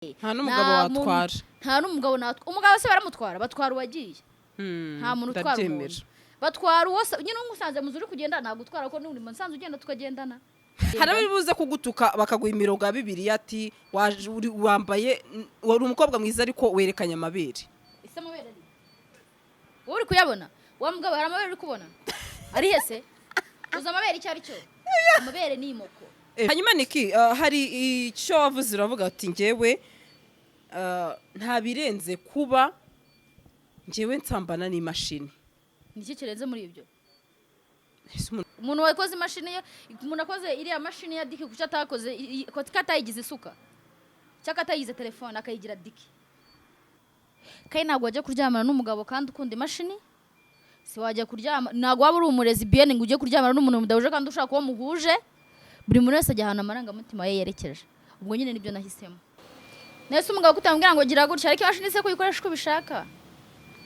Nta n'umugabo Nta muntu- watwara. Nta n'umugabo natwara. Umugabo se baramutwara? Batwara uwagiye. Nta muntu utwara Ndabyemera. umuntu, batwara uwo nyine umusanze mu nzu uri kugenda nagutwara, ko n'undi muntu nsanze ugenda tukagendana. Hari abari buze kugutuka, bakaguha imirongo ya Bibiliya, ati wambaye, wari umukobwa mwiza ariko werekanye amabere. Ese amabere ari wowe uri kuyabona? Wa mugabo, hari amabere uri kubona? Ari he se? Uzi amabere icyo ari cyo? Amabere ni imoko. Hanyuma Niki, hari icyo wavuze, uravuga ati: "Njyewe nta birenze kuba njyewe nsambana n'imashini." Ni iki kirenze muri ibyo? Ese umuntu Umuntu wakoze imashini ye, umuntu akoze iriya mashini ya dick, kuki atakoze ko atayigize isuka, cyangwa atayigize telefone, akayigira dick? Kandi ntabwo wajya kuryamana n'umugabo kandi ukunda imashini. Si wajya kuryama, ntabwo waba uri umulesbienne ngo ujye kuryamana n'umuntu mudahuje kandi ushaka uwo muhuje. Buri muntu wese ajya ahantu amarangamutima ye yerekeje. Ubwo nyine nibyo nahisemo. Nese umugabo kutamubwira ngo gira gutya, ariko imashini se kuyikoresha uko ubishaka?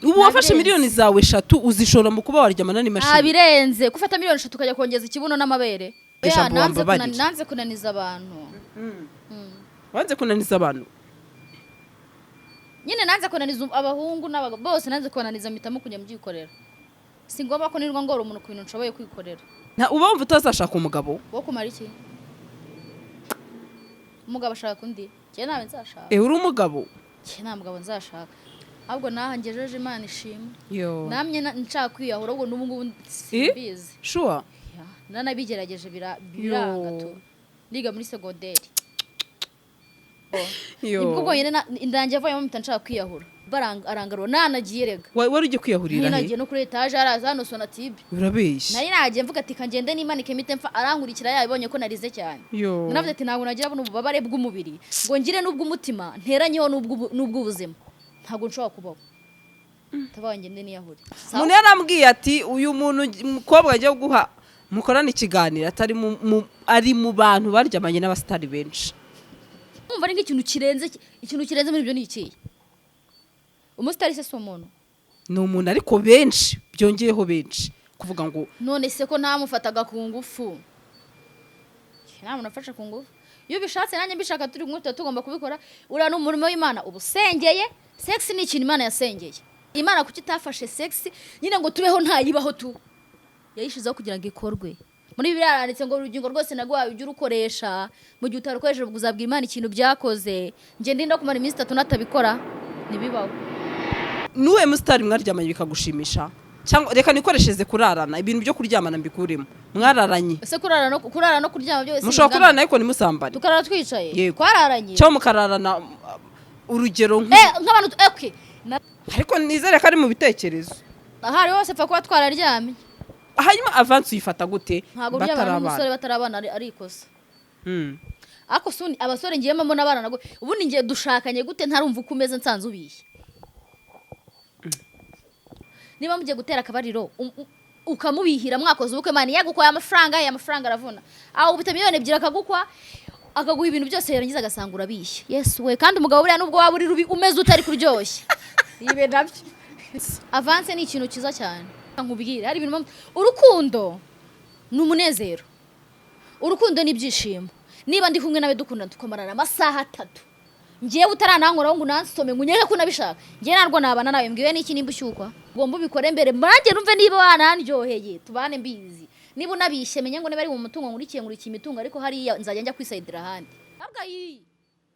Ubu wafashe Ntabirenze. miliyoni zawe 3 uzishora mu kuba waryamana Nta n'imashini? birenze gufata miliyoni 3 ukajya kongeza ikibuno n'amabere. Oya, Ijambo wambabarira. Nanze kunaniza abantu. Wanze kunaniza abantu? Nyine nanze kunaniza abahungu n'abagabo bose, nanze kunaniza, mpitamo kujya mbyikorera. Si ngombwa ko nirwa ngora umuntu ku bintu nshoboye kwikorera. Uba wumva utazashaka umugabo? Wo kumara iki? Umugabo ashaka undi, njye ntawe nzashaka. Uri umugabo? Njye nta mugabo nzashaka, ahubwo naha ngejeje Imana ishimwe. Yo. Namye nshaka kwiyahura, ahubwo n'ubu ngubu simbizi. Sure? Ya, nanabigerageje biranga Yo. tu niga muri segonderi. Yo. Nibwo bwonyine indangiye avuyemo mpita nshaka kwiyahura. Arangarura nanagiye rega. Wari ugiye kwiyahurira Nyine he? nagiye no kuri etaje, haraza hano Sonatube. Urabeshya. Nari nagiye mvuga ati kangende nimanike mpite mfa. Arankurikira, yabonye ko narize cyane. Yo. Naravuze ati ntabwo nagira buno ububabare bw'umubiri ngo ngire n'ubw'umutima, nteranyeho n'ubw'ubuzima, ntabwo nshobora kubaho. Tabaye ngende niyahure. Sawa? Umuntu yarambwiye ati uyu muntu, umukobwa agiye guha mukorana ikiganiro, atari ari mu bantu baryamanye n'abasitari benshi. Kumva ari nk'ikintu kirenze, ikintu kirenze muri ibyo ni ikihe? Umusitari se si umuntu? Ni umuntu, ariko benshi byongeyeho benshi kuvuga ngo None se ko ntamufataga ku ngufu? Nta muntu afashe ku ngufu. Iyo ubishatse nanjye mbishaka, turi kumwe, tuba tugomba kubikora. Uriya ni umurimo w'Imana uba usengeye. Sex ni ikintu Imana yasengeye. Imana kuki itafashe sex nyine ngo tubeho ntayibaho tu? Yayishizeho kugira ngo ikorwe. Muri Bibiliya haranditse ngo urugingo rwose naguhaye ujye urukoresha. Mu gihe utarukoresheje, ubwo uzabwira Imana ikintu byakoze. Njye ndinda kumara iminsi 3 natabikora? Ntibibaho. Nuwe musitari mwaryamanye bikagushimisha? Cyangwa reka nikoreshereze kurarana, ibintu byo kuryamana mbikuremo. Mwararanye? Ese kurara no kuryama byose Mushobora bingana? kurarana ariko ntimusambane. Tukarara twicaye? Yego. Twararanye. Cyangwa mukararana, urugero Nk'abantu, okay. Ariko nizere ko ari mu bitekerezo. Ahari hose pfa kuba twararyamye. Hanyuma avance uyifata gute? Ntabwo uryamana Batarabana. n'umusore batarabana ari ikosa. Ariko si abasore ngiye mbona abana nago ubundi ngiye dushakanye gute ntarumva uko umeze, nsanze ubiye? Niba mugiye gutera akabariro, ukamubihira, mwakoze ubukwe, man, yagukoye amafaranga, aya mafaranga aravuna, aho ubita miliyoni 2, akagukwa, akaguha ibintu byose, yarangiza agasanga urabishye. Yesu we! Kandi umugabo buriya nubwo waba uri rubi, umeze utari kuryoshya, ibe nabyo. Avance ni ikintu cyiza cyane. Nkubwire, hari ibintu urukundo ni umunezero, urukundo ni ibyishimo. Niba ndi kumwe nawe, dukundana, tukamarana amasaha 3, ngewe utaranankoraho ngo unansome, ngo unyereke ko unabishaka, ngewe ntabwo nabana nawe. Mbwiwe n'iki nimba ushyukwa? Ugomba ubikore mbere, nanjye numve niba wanandyoheye, tubane mbizi. Niba unabishye, menye ngo niba ari mu mutungo nkurikiye, nkurikiye imitungo, ariko hariya nzajya njya kwisayidira ahandi. Ntabwo iyi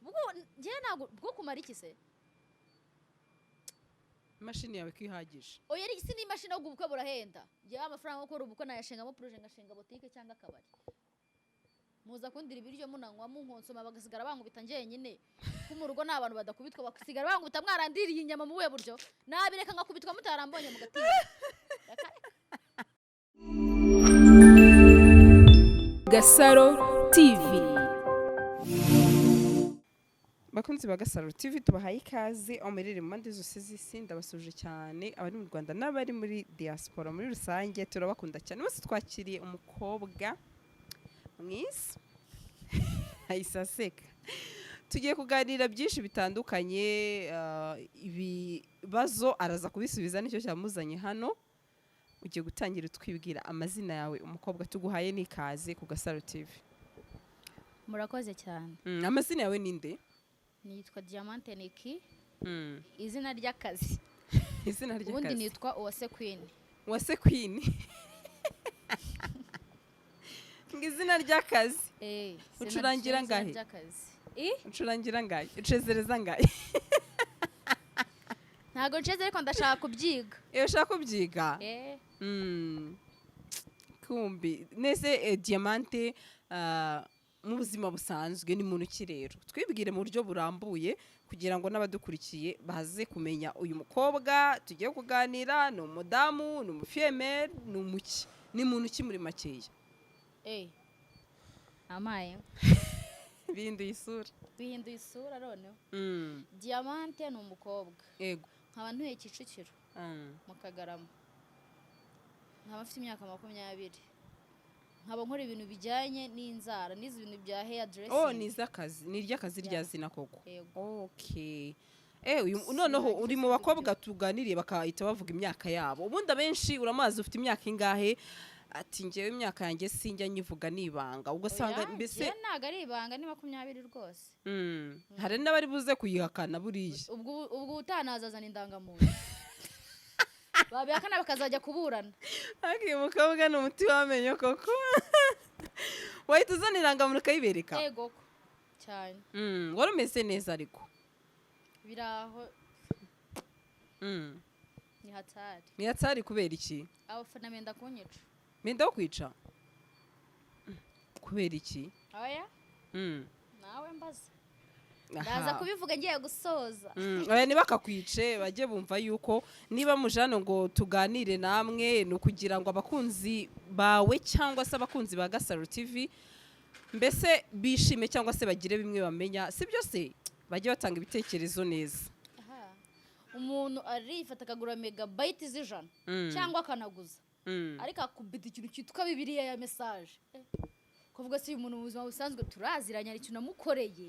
ubwo ngewe ntabwo bwo kumara iki se? Imashini yawe ko ihagije? Oya, si n'imashini, ahubwo ubukwe burahenda. Ngewe amafaranga yo gukora ubukwe nayashingamo projet, ngashinga botike cyangwa akabari, muza kundira ibiryo, munanywa, munkonsoma, bagasigara bankubita njyenyine. Ko mu rugo nta bantu badakubitwa, bagasigara bankubita mwarandiriye inyama mu buhe buryo? Nabireka nkakubitwa mutarambonye mugatinya. Reka, reka. Gasaro TV. Bakunzi ba Gasaro TV, tubahaye ikaze aho muherereye mu mpande zose z'isi. Ndabasuje cyane abari mu Rwanda n'abari muri diaspora muri rusange, turabakunda cyane bose. Twakiriye umukobwa mwiza, ahise aseka. Tugiye kuganira byinshi bitandukanye, ibibazo araza kubisubiza, nicyo cyamuzanye hano. Ugiye gutangira utwibwira amazina yawe. Umukobwa tuguhaye n'ikaze ku Gasaro TV. Murakoze cyane. Amazina yawe ni nde? Nitwa Diamante Niki, izina ry'akazi. Izina Ubundi ry'akazi. Nitwa Uwase Queen. Uwase Queen, ngo izina ry'akazi. Eh, Ucurangira izina angahe? ry'akazi. I? Ucurangira ngahe? Ucezereza ngahe? Ntabwo nceze, ariko ndashaka kubyiga. Iyo ushaka kubyiga. Eh. Kumbi nese Diamante, mu buzima busanzwe ni muntu ki? Rero twibwire mu buryo burambuye kugira ngo n'abadukurikiye baze kumenya uyu mukobwa tugiye kuganira: ni umudamu, ni umufiyemeri, ni umuki, ni muntu ki muri makeya? Eh. Amaye. Bihinduye isura. Bihinduye isura noneho. Diamante ni umukobwa. Nkaba ntuye Kicukiro mu Kagarama. Nkaba mfite imyaka 20. Nkaba nkora ibintu bijyanye n'inzara, nize ibintu bya hair dressing. Oh, ni iz'akazi, ni iry'akazi rya zina koko. Yego. Okay. Uyu noneho uri mu bakobwa tuganiriye bakahita bavuga imyaka yabo. Ubundi abenshi uramazi: "Ufite imyaka ingahe?" Ati: "Ngewe imyaka yanjye sinjya nyivuga, nibanga." Ugasanga Oya, mbese njyewe ntabwo ari ibanga, ni 20 rwose. Hari n'abari buze kuyihakana buriya. Ubwo utanazazana indangamuntu babihakana bakazajya kuburana. Ariko uyu mukobwa ni umuti w'amenyo koko. Wahita uzana irangamuntu ukayibereka. Yego ko cyane. Wari umeze neza ariko. Biraho. Ni hatari. Ni hatari kubera iki? Abafana benda kunyica. Benda wo kwica kubera iki? Oya. Nawe mbaza, ndaza kubivuga ngiye gusoza. Oya, ntibakakwice, bajye bumva yuko niba muje hano ngo tuganire namwe ni ukugira ngo abakunzi bawe cyangwa se abakunzi ba Gasaro TV mbese bishime cyangwa se bagire bimwe bamenya, si byo se? Bajye batanga ibitekerezo neza. Aha. Umuntu arifata akagura megabyte z'ijana cyangwa akanaguza, ariko akubita ikintu cyitwa Bibiliya ya message. Kuvuga se uyu muntu mu buzima busanzwe turaziranye, hari ikintu namukoreye?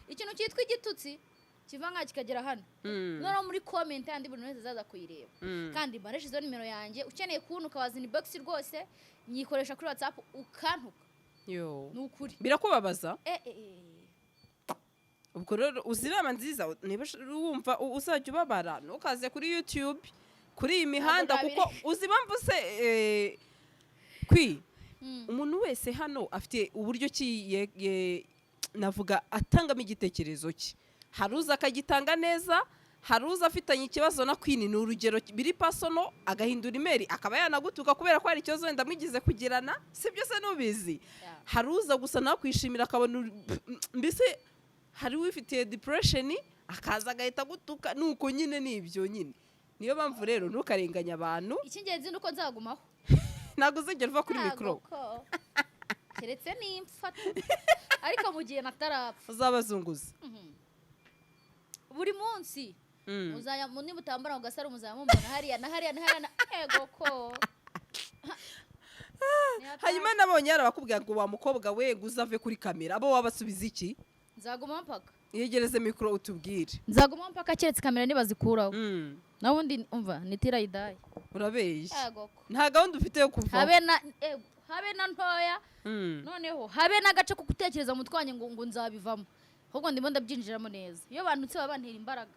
Ikintu cyitwa igitutsi kiva nka kikagera hano, noneho muri comment yandi buri wese azaza kuyireba. Kandi mba nashyizeho nimero yanjye, ukeneye kubona ukawaza inbox rwose, nyikoresha kuri WhatsApp, ukantuka. Yo. Ni ukuri. Birakubabaza? Eh, eh, eh. Ubwo rero uzi inama nziza: niba wumva uzajya ubabara, ntukaze kuri YouTube, kuri iyi mihanda. Ntabwo. Kuko uzi impamvu se, kwi umuntu wese hano afite uburyo ki navuga atangamo igitekerezo cye. Hari uza akagitanga neza, hari uza afitanye ikibazo na Queen, ni urugero biri personal, agahindura email akaba yanagutuka kubera ko hari ikibazo wenda mwigize kugirana, si byo se? Nubizi. Hari uza gusa nawe kwishimira akabona mbese hari uwifitiye depression akaza agahita agutuka, nuko nyine ni ibyo nyine. Niyo mpamvu rero ntukarenganye abantu. Icy'ingenzi ni uko nzagumaho. Ntabwo uzigera uva kuri Ntago mikoro. ko. Keretse nimfa, ariko mu gihe natarapfa Uzabazunguza. Buri munsi muzajya niba utambara ngo Gasaro, muzajya mumbona hariya na hariya na hariya na ego ko. Ni hatari. Hanyuma nabonye hari abakubwira ngo: "Wa mukobwa we, ngo uzave kuri kamera." Abo wabasubiza iki? Nzagumaho mpaka. Yegereze mikoro utubwire. Nzagumaho mpaka, keretse kamera nibazikuraho. Naho ubundi umva nitirayidaye. Urabeshya. Ego ko. Nta gahunda ufite yo kuvaho. Habe na ego, habe na ntoya. Noneho habe n'agace ko gutekereza mu mutwe wanjye ngo nzabivamo, ahubwo ndimo ndabyinjiramo neza. Iyo bantutse baba bantera imbaraga.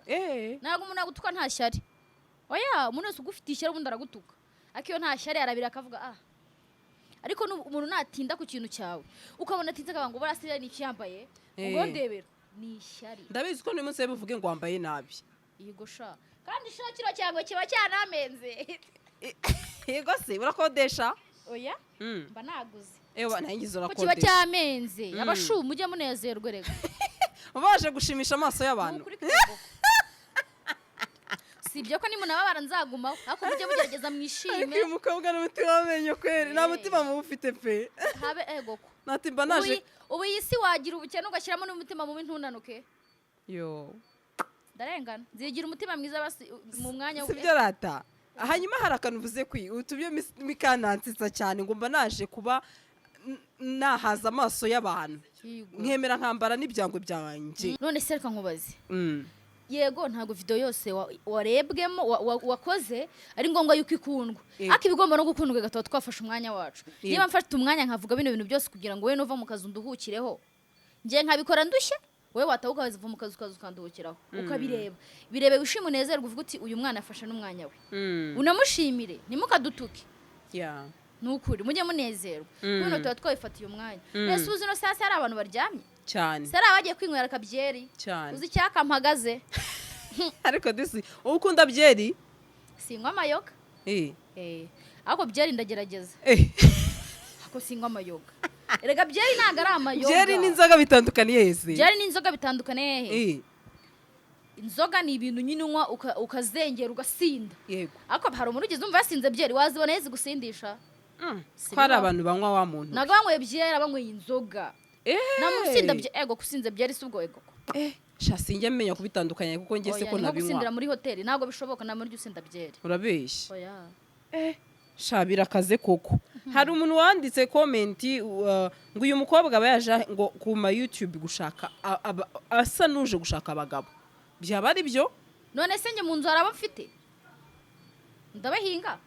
Ntabwo umuntu agutuka nta shyari, oya. Umuntu wese ugufitiye ishyari ubundi aragutuka, ariko iyo nta shyari arabira akavuga ah. Ariko umuntu natinda ku kintu cyawe, ukabona atinze akavuga ngo buriya se ni iki yambaye, ubwo ndebera ni ishyari. Ndabizi ko n'uyu munsi buvuge ngo wambaye nabi. Yego sha, kandi sha kino cyango kiba cyanamenze. Yego se, urakodesha? Oya. Mba naguze. Ewa, nangize Ko kiba urakodesha. cyamenze. Abashu mujye munezerwe rega. Ubashe gushimisha amaso Ni y'abantu. ukuri kwego. Si ibyo ko nimunababara nzagumaho, ariko mujye mugerageza Ariko mwishime. uyu mukobwa n'umutima w'amenyo kweri, nta mutima mubi ufite pe. Habe, ego ko. Nati mba naje. Ubu iyi si wagira ubukene ugashyiramo n'umutima mubi ntunanuke. Yo. Ndarengana, nzigira umutima mwiza basi mu mwanya. Si byo rata. Hanyuma hari akantu uvuze kwi utubye mikanansiza cyane ngo mba naje kuba nahaza amaso y'abantu. Yego. Nkemera nkambara n'ibyangwe byanjye. None se reka nkubaze. Yego, ntabwo video yose warebwemo wakoze ari ngombwa yuko ikundwa. Ariko ibigomba no gukundwa gatuma twafashe umwanya wacu. Niba mfata umwanya nkavuga bino bintu byose kugira ngo wowe nuva mu kazi unduhukireho, njye nkabikora ndushye. Wowe wataha ukava mu kazi, ukaza ukanduhukiraho, ukabireba, birebe, wishime, unezerwe, uvuge uti: "Uyu mwana afashe n'umwanya we." Unamushimire, ntimukadutuke. Ni ukuri, mujye munezerwa. Kuko tuba twabifatiye umwanya. Mbese uzi ino saa hari abantu baryamye? Cyane. Se hari abagiye kwinywera akabyeri? Cyane. Uzi icyaka mpagaze? Ariko disi uba ukunda byeri. Sinywa amayoga. Ariko byeri ndagerageza. Ariko sinywa amayoga. Erega byeri ntabwo ari amayoga. Byeri n'inzoga bitandukaniye hese? Byeri n'inzoga bitandukaniye hehe? Inzoga ni ibintu nyine unywa ukazengera, ugasinda. Ariko hari umuntu ugeze umva yasinze byeri? Wazibona zigusindisha? Si Ko hari bibaho. abantu banywa wa muntu. Ntabwo banyweye byeri, banyweye inzoga. Nta muntu usinda byeri. Ego, gusinze byeri si ubwo, ego. Sha, sinjya menya kubitandukanya kuko njye se Oya, ko ni nko gusindira nabinywa. muri hoteli, ntabwo bishoboka, nta muntu ujya usinda byeri. Urabeshya. Oya. Sha, birakaze koko. Hari umuntu wanditse comment ngo uyu mukobwa aba yaje ngo ku ma YouTube gushaka asa n'uje gushaka abagabo. Byaba ari byo? None se njye mu nzu hari abo mfite? Ndabahinga?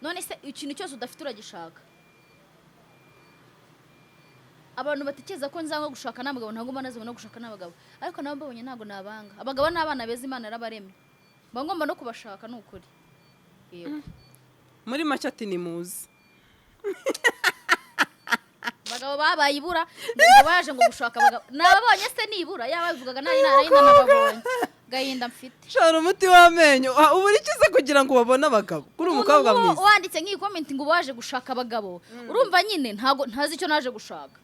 None se ikintu cyose udafite uragishaka? Abantu batekereza ko nzanga gushaka n'abagabo, ntabwo mba nazibona gushaka n'abagabo, ariko nabo mbabonye ntabwo nabanga. Abagabo n'abana beza, Imana yarabaremye, mba ngomba no kubashaka, ni ukuri. Yego. Muri make ati nimuze. Abagabo babaye ibura, ngo baje ngo gushaka abagabo. Nababonye se nibura? Yaba bivugaga nari nari nanababonye, gahinda mfite. Shara umuti w'amenyo. Ah, ubu urikize kugira ngo babone abagabo kuri umukobwa Umuntu mwiza. wanditse nk'iyi comment ngo waje gushaka abagabo, urumva nyine ntago ntazi icyo naje gushaka.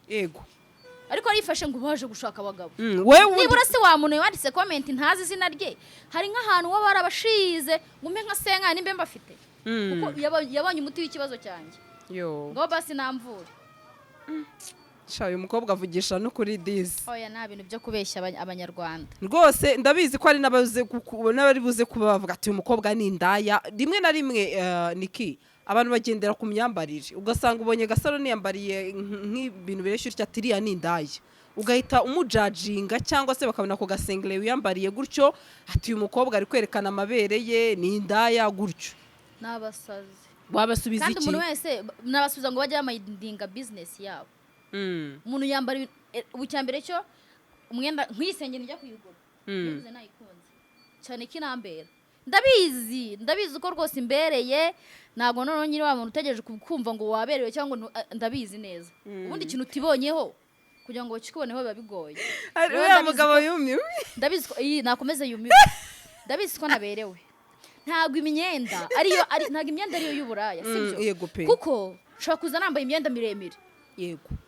Ariko arifashe ngo baje gushaka abagabo. Wewe Nibura se wa muntu wanditse comment ntazi izina rye, hari nk'ahantu waba warabashize ngo umpe nka senkani nimba mbafite, kuko yabonye umuti w'ikibazo cyanjye. Yo. Ngo basi namvure. Sha, uyu mukobwa avugisha n'ukuri disi. Oya, nta bintu byo kubeshya abanyarwanda. Rwose ndabizi ko hari n'abari buze kuba bavuga ati: "Uyu mukobwa ni indaya." Rimwe na rimwe niki, abantu bagendera ku myambarire, ugasanga ubonye Gasaro niyambariye nk'ibintu bireshya utya, ati: "Iriya ni indaya," ugahita umujajinga, cyangwa se bakabona ako gasengere wiyambariye gutyo, ati: "Uyu mukobwa ari kwerekana amabere ye, ni indaya," gutyo. N'abasazi. Wabasubiza Kandi iki? umuntu wese nabasubiza ngo bajye bamindinga business yabo. Umuntu yambara ubu cya mbere cyo umwenda nk'iyi sengeri njya kuyigura, yaguze nayikunze cyane ko inambera, ndabizi, ndabizi ko rwose imbereye. Ntabwo noneho nyine wa muntu utegereje kumva ngo waberewe cyangwa ngo ndabizi neza. Ubundi ikintu utibonyeho, kugira ngo bakikuboneho biba bigoye. Ari Rero uriya ndabizi mugabo yumiwe. Ndabizi ko iyi nakomeza yumiwe. Ndabizi ko naberewe. Ntabwo imyenda ariyo ari, ntabwo imyenda ariyo y'uburaya, sibyo? Yego pe. Kuko nshobora kuza nambaye imyenda miremire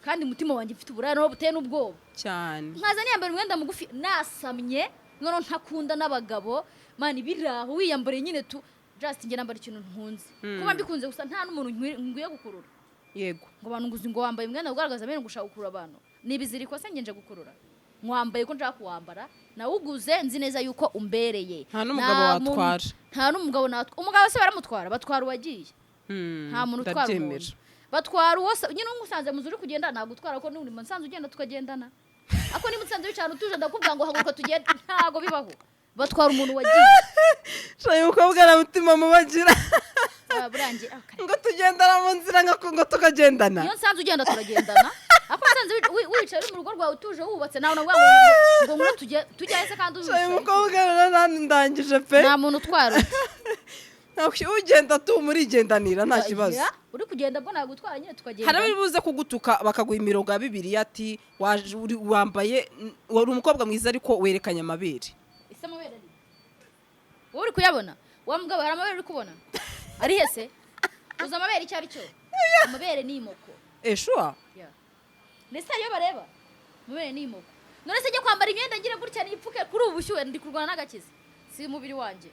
kandi umutima wanjye mfite uburaya nawo buteye n'ubwoba. Nkaza niyambara umwenda mugufi, nasamye, noneho ntakunda n'abagabo. Man, biraho wiyambariye nyine tu just. Njye nambara ikintu nkunze, kuba mbikunze gusa, nta n'umuntu nkwiye gukurura ngo abantu nguzi ngo wambaye umwenda ugaragaza amenyo ngo ushaka gukurura abantu. Ni ibiziriko se ngenje gukurura? Mwambaye ko nshaka kuwambara, nawuguze nzi neza yuko umbereye. Nta n'umugabo Nta watwara. Nta n'umugabo natwara. Umugabo se baramutwara? Batwara uwagiye. Nta muntu utwara Ndabyemera. umuntu, batwara uwo nyine umusanze mu nzu uri kugenda nagutwara, ko n'undi musanze ugenda tukagendana. Ako niba unsanze wicara utuje, ndakubwira ngo haguruka tugende, ntabwo bibaho. Batwara umuntu wagiye. Sha, uyu mukobwa nta mutima mubagira. Ah, burangiye. Ah, kare. Ngo tugendana mu nzira, ngo tukagendana. Iyo nsanze ugenda turagendana, ako nsanze wicaye uri mu rugo rwawe utuje wubatse, nawe navuga ngo ngwino tujye tujyayo se kandi Sha, uyu uzicaye. mukobwa rero ndangije pe. Nta muntu utwara undi. Ugenda tu murigendanira nta kibazo. Ya, uri kugenda bwo nagutwara nyine Hari tukagendana. abari buze kugutuka bakaguha imirongo ya Bibiliya, ati: "Waje wambaye, wari umukobwa mwiza ariko werekanye amabere." Ese amabere ari wowe uri kuyabona? Wa mugabo, hari amabere uri kubona? Ari hese? Uzi amabere icyo ari cyo? Amabere ni imoko. Eshuwa. Yeah. Ndetse hariyo bareba amabere ni imoko. None se njye kwambara imyenda ngira gutya nipfuke kuri ubu bushyuhe ndi kurwana n'agakiza, si umubiri wanjye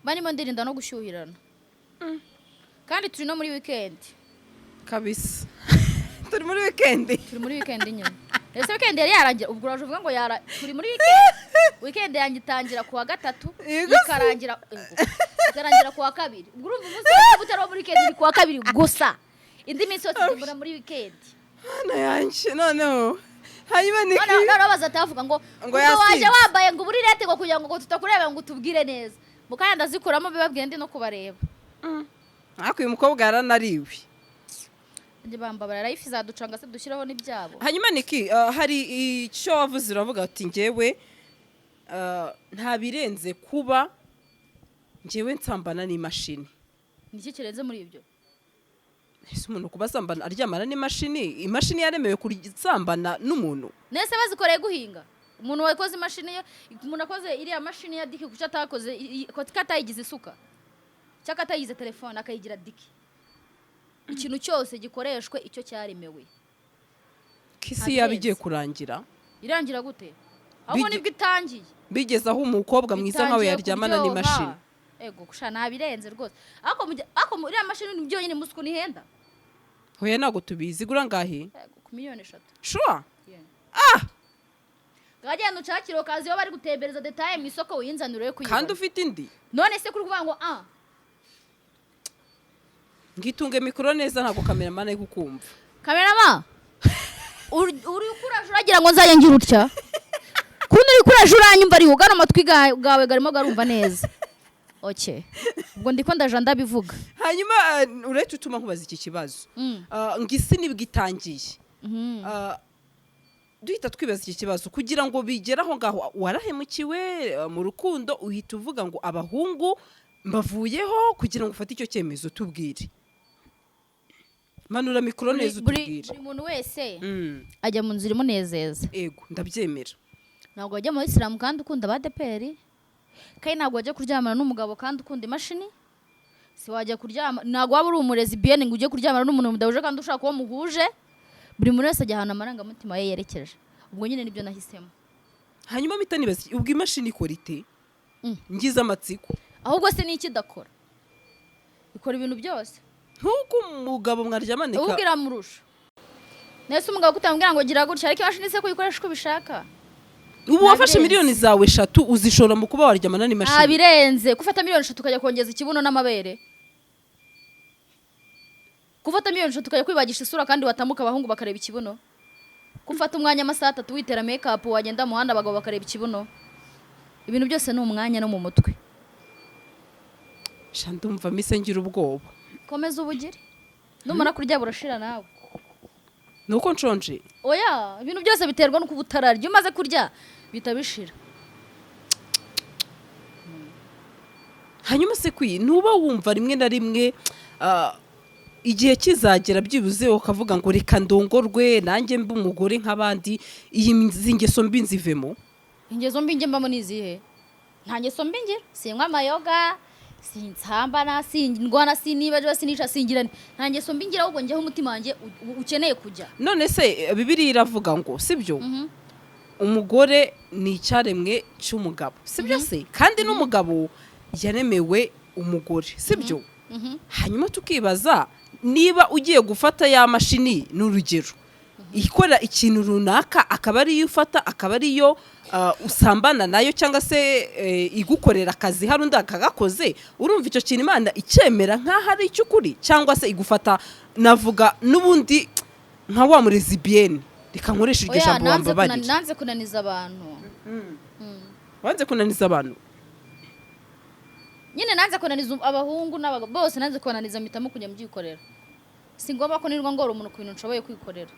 mba ndimo ndirinda no gushyuhirana, kandi turi no muri weekend. Kabisa, turi muri weekend. Turi muri weekend nyine. Ese weekend yari yarangira? Ubwo uraje uvuga ngo yara, turi muri weekend. Weekend yanjye itangira kuwa gatatu, Yego se. ikarangira kuwa kabiri. Ubwo urumva umunsi wose utari uwo muri weekend ni kuwa kabiri gusa, indi minsi yose mbura muri weekend. Hano yanjye noneho hanyuma ni Noneho bazahita bavuga ngo Ngo ngo waje yasinze. wambaye ngo uburinete ngo kugira ngo tutakureba ngo utubwire neza. Mu kanya ndazikuramo, bibabwiye ndi no kubareba. Ariko uyu mukobwa yaranariwe. Njye bambabara, life izaducanga se dushyiraho n'ibyabo. Hanyuma Niki, hari icyo wavuze, uravuga ati njyewe nta birenze kuba njyewe nsambana n'imashini. Niki kirenze muri ibyo? Ese umuntu kuba asambana, aryamana n'imashini, imashini yaremewe kursambana n'umuntu? Nese bazikoreye guhinga? Umuntu wakoze imashini ye, umuntu akoze iriya mashini ya diki, kuki atakoze kuki atayigize isuka, cyangwa atayigize telefone akayigira diki? Ikintu cyose gikoreshwe icyo cyaremewe. Ko isi yaba igiye Ntabirenze. kurangira. Irangira gute? Ahubwo nibwo itangiye. Bigeze aho umukobwa mwiza nkawe Bitangiye yaryamana kuryoha. n'imashini. Ego kusha, ntabirenze rwose, ariko iriya mashini ni byonyine muzi ukuntu ihenda? Hoya, ntabwo tubizi. Igura ngahe? Ego, ku miliyoni 3. Sure? Ah, gagenda ucakire okazi iyo bari gutembereza détail mu isoko, uyinzanire yo kuyibona. Kandi ufite indi. None se kuri kuvuga ngo ah? Ngitunge mikoro neza, ntabwo cameraman ari kukumva. Cameraman, uri kuraje uragira ngo nzajye ngira utya? Kundi uri kuraje uranyumva, ariho gano amatwi gawe garimo garumva neza. Okay, ubwo ndiko ndaja ndabivuga. Hanyuma uretse utuma nkubaza iki kibazo. Ngo isi nibwo itangiye. Duhita twibaza iki kibazo: kugira ngo bigere aho ngaho, warahemukiwe mu rukundo, uhita uvuga ngo abahungu mbavuyeho? Kugira ngo ufate icyo cyemezo, tubwire, manura mikoro neza, utubwire. Buri muntu wese ajya mu nzira imunezeza. Ego, ndabyemera. Ntabwo wajya mu isilamu kandi ukunda abadeperi, kandi ntabwo wajya kuryamana n'umugabo kandi ukunda imashini. Si wajya kuryama, ntabwo waba uri umurezi biyeni ngo ujye kuryamana n'umuntu mudahuje kandi ushaka uwo muhuje. Buri muntu wese ajya ahantu amarangamutima ye yerekeje. Ubwo nyine nibyo nahisemo. Hanyuma mpita nibaza, ubwo imashini ikora ite? Ngize amatsiko. Ahubwo se ni iki idakora? Ikora ibintu byose. Nk'uko umugabo mwaryamana Ahubwo iramurusha. Nese umugabo kutamubwira ngo gira gutya, ariko imashini se kuyikoresha uko ubishaka? Ubu wafashe Ntabirenze. miliyoni zawe 3 uzishora mu kuba waryamana n'imashini? Ntabirenze gufata miliyoni 3 ukajya kongeza ikibuno n'amabere, gufata miliyoni 3 ukajya kwibagisha isura kandi watambuka abahungu bakareba ikibuno, gufata umwanya amasaha 3 witera make-up, wagenda mu muhanda abagabo bakareba ikibuno. Ibintu byose ni umwanya no mu mutwe. Sha, ndumva mise ngira ubwoba. Komeza ubugire, numara kurya burashira nawe. Ni uko nshonje. Oya, ibintu byose biterwa n'uko uba utararya. Iyo umaze kurya bihita bishira. Hanyuma se kwi ntuba wumva rimwe na rimwe igihe kizagera byibuze ukavuga ngo reka ndongorwe nanjye mbe umugore nk'abandi, iyi izi ngeso mbi nzivemo? Ingeso mbi njye mbamo ni izihe? Nta ngeso mbi ngira. Sinywa amayoga, sinsambana, sindwana, sinibajiwe, sinica, singirane. Nta ngeso mbi ngira, ahubwo njyeho umutima wanjye ukeneye kujya. None se Bibiliya iravuga ngo sibyo, umugore ni icyaremwe cy'umugabo, sibyo se? Kandi n'umugabo yaremewe umugore, sibyo? Hanyuma tukibaza niba ugiye gufata ya mashini, ni urugero, ikora ikintu runaka, akaba ariyo ufata, akaba ariyo usambana nayo, cyangwa se igukorera akazi hari undi akagakoze, urumva icyo kintu Imana icyemera nk'aho ari icy'ukuri, cyangwa se igufata, navuga n'ubundi nka wa murezibiyeni? Reka nkoreshe iryo Oya, jambo, nanze wambabarire. Nanze kunaniza abantu. Wanze kunaniza abantu? Nyine nanze kunaniza abahungu n'abagabo bose, nanze kunaniza, mpitamo kujya mbyikorera. Si ngombwa ko nirwa ngora umuntu ku bintu nshoboye kwikorera.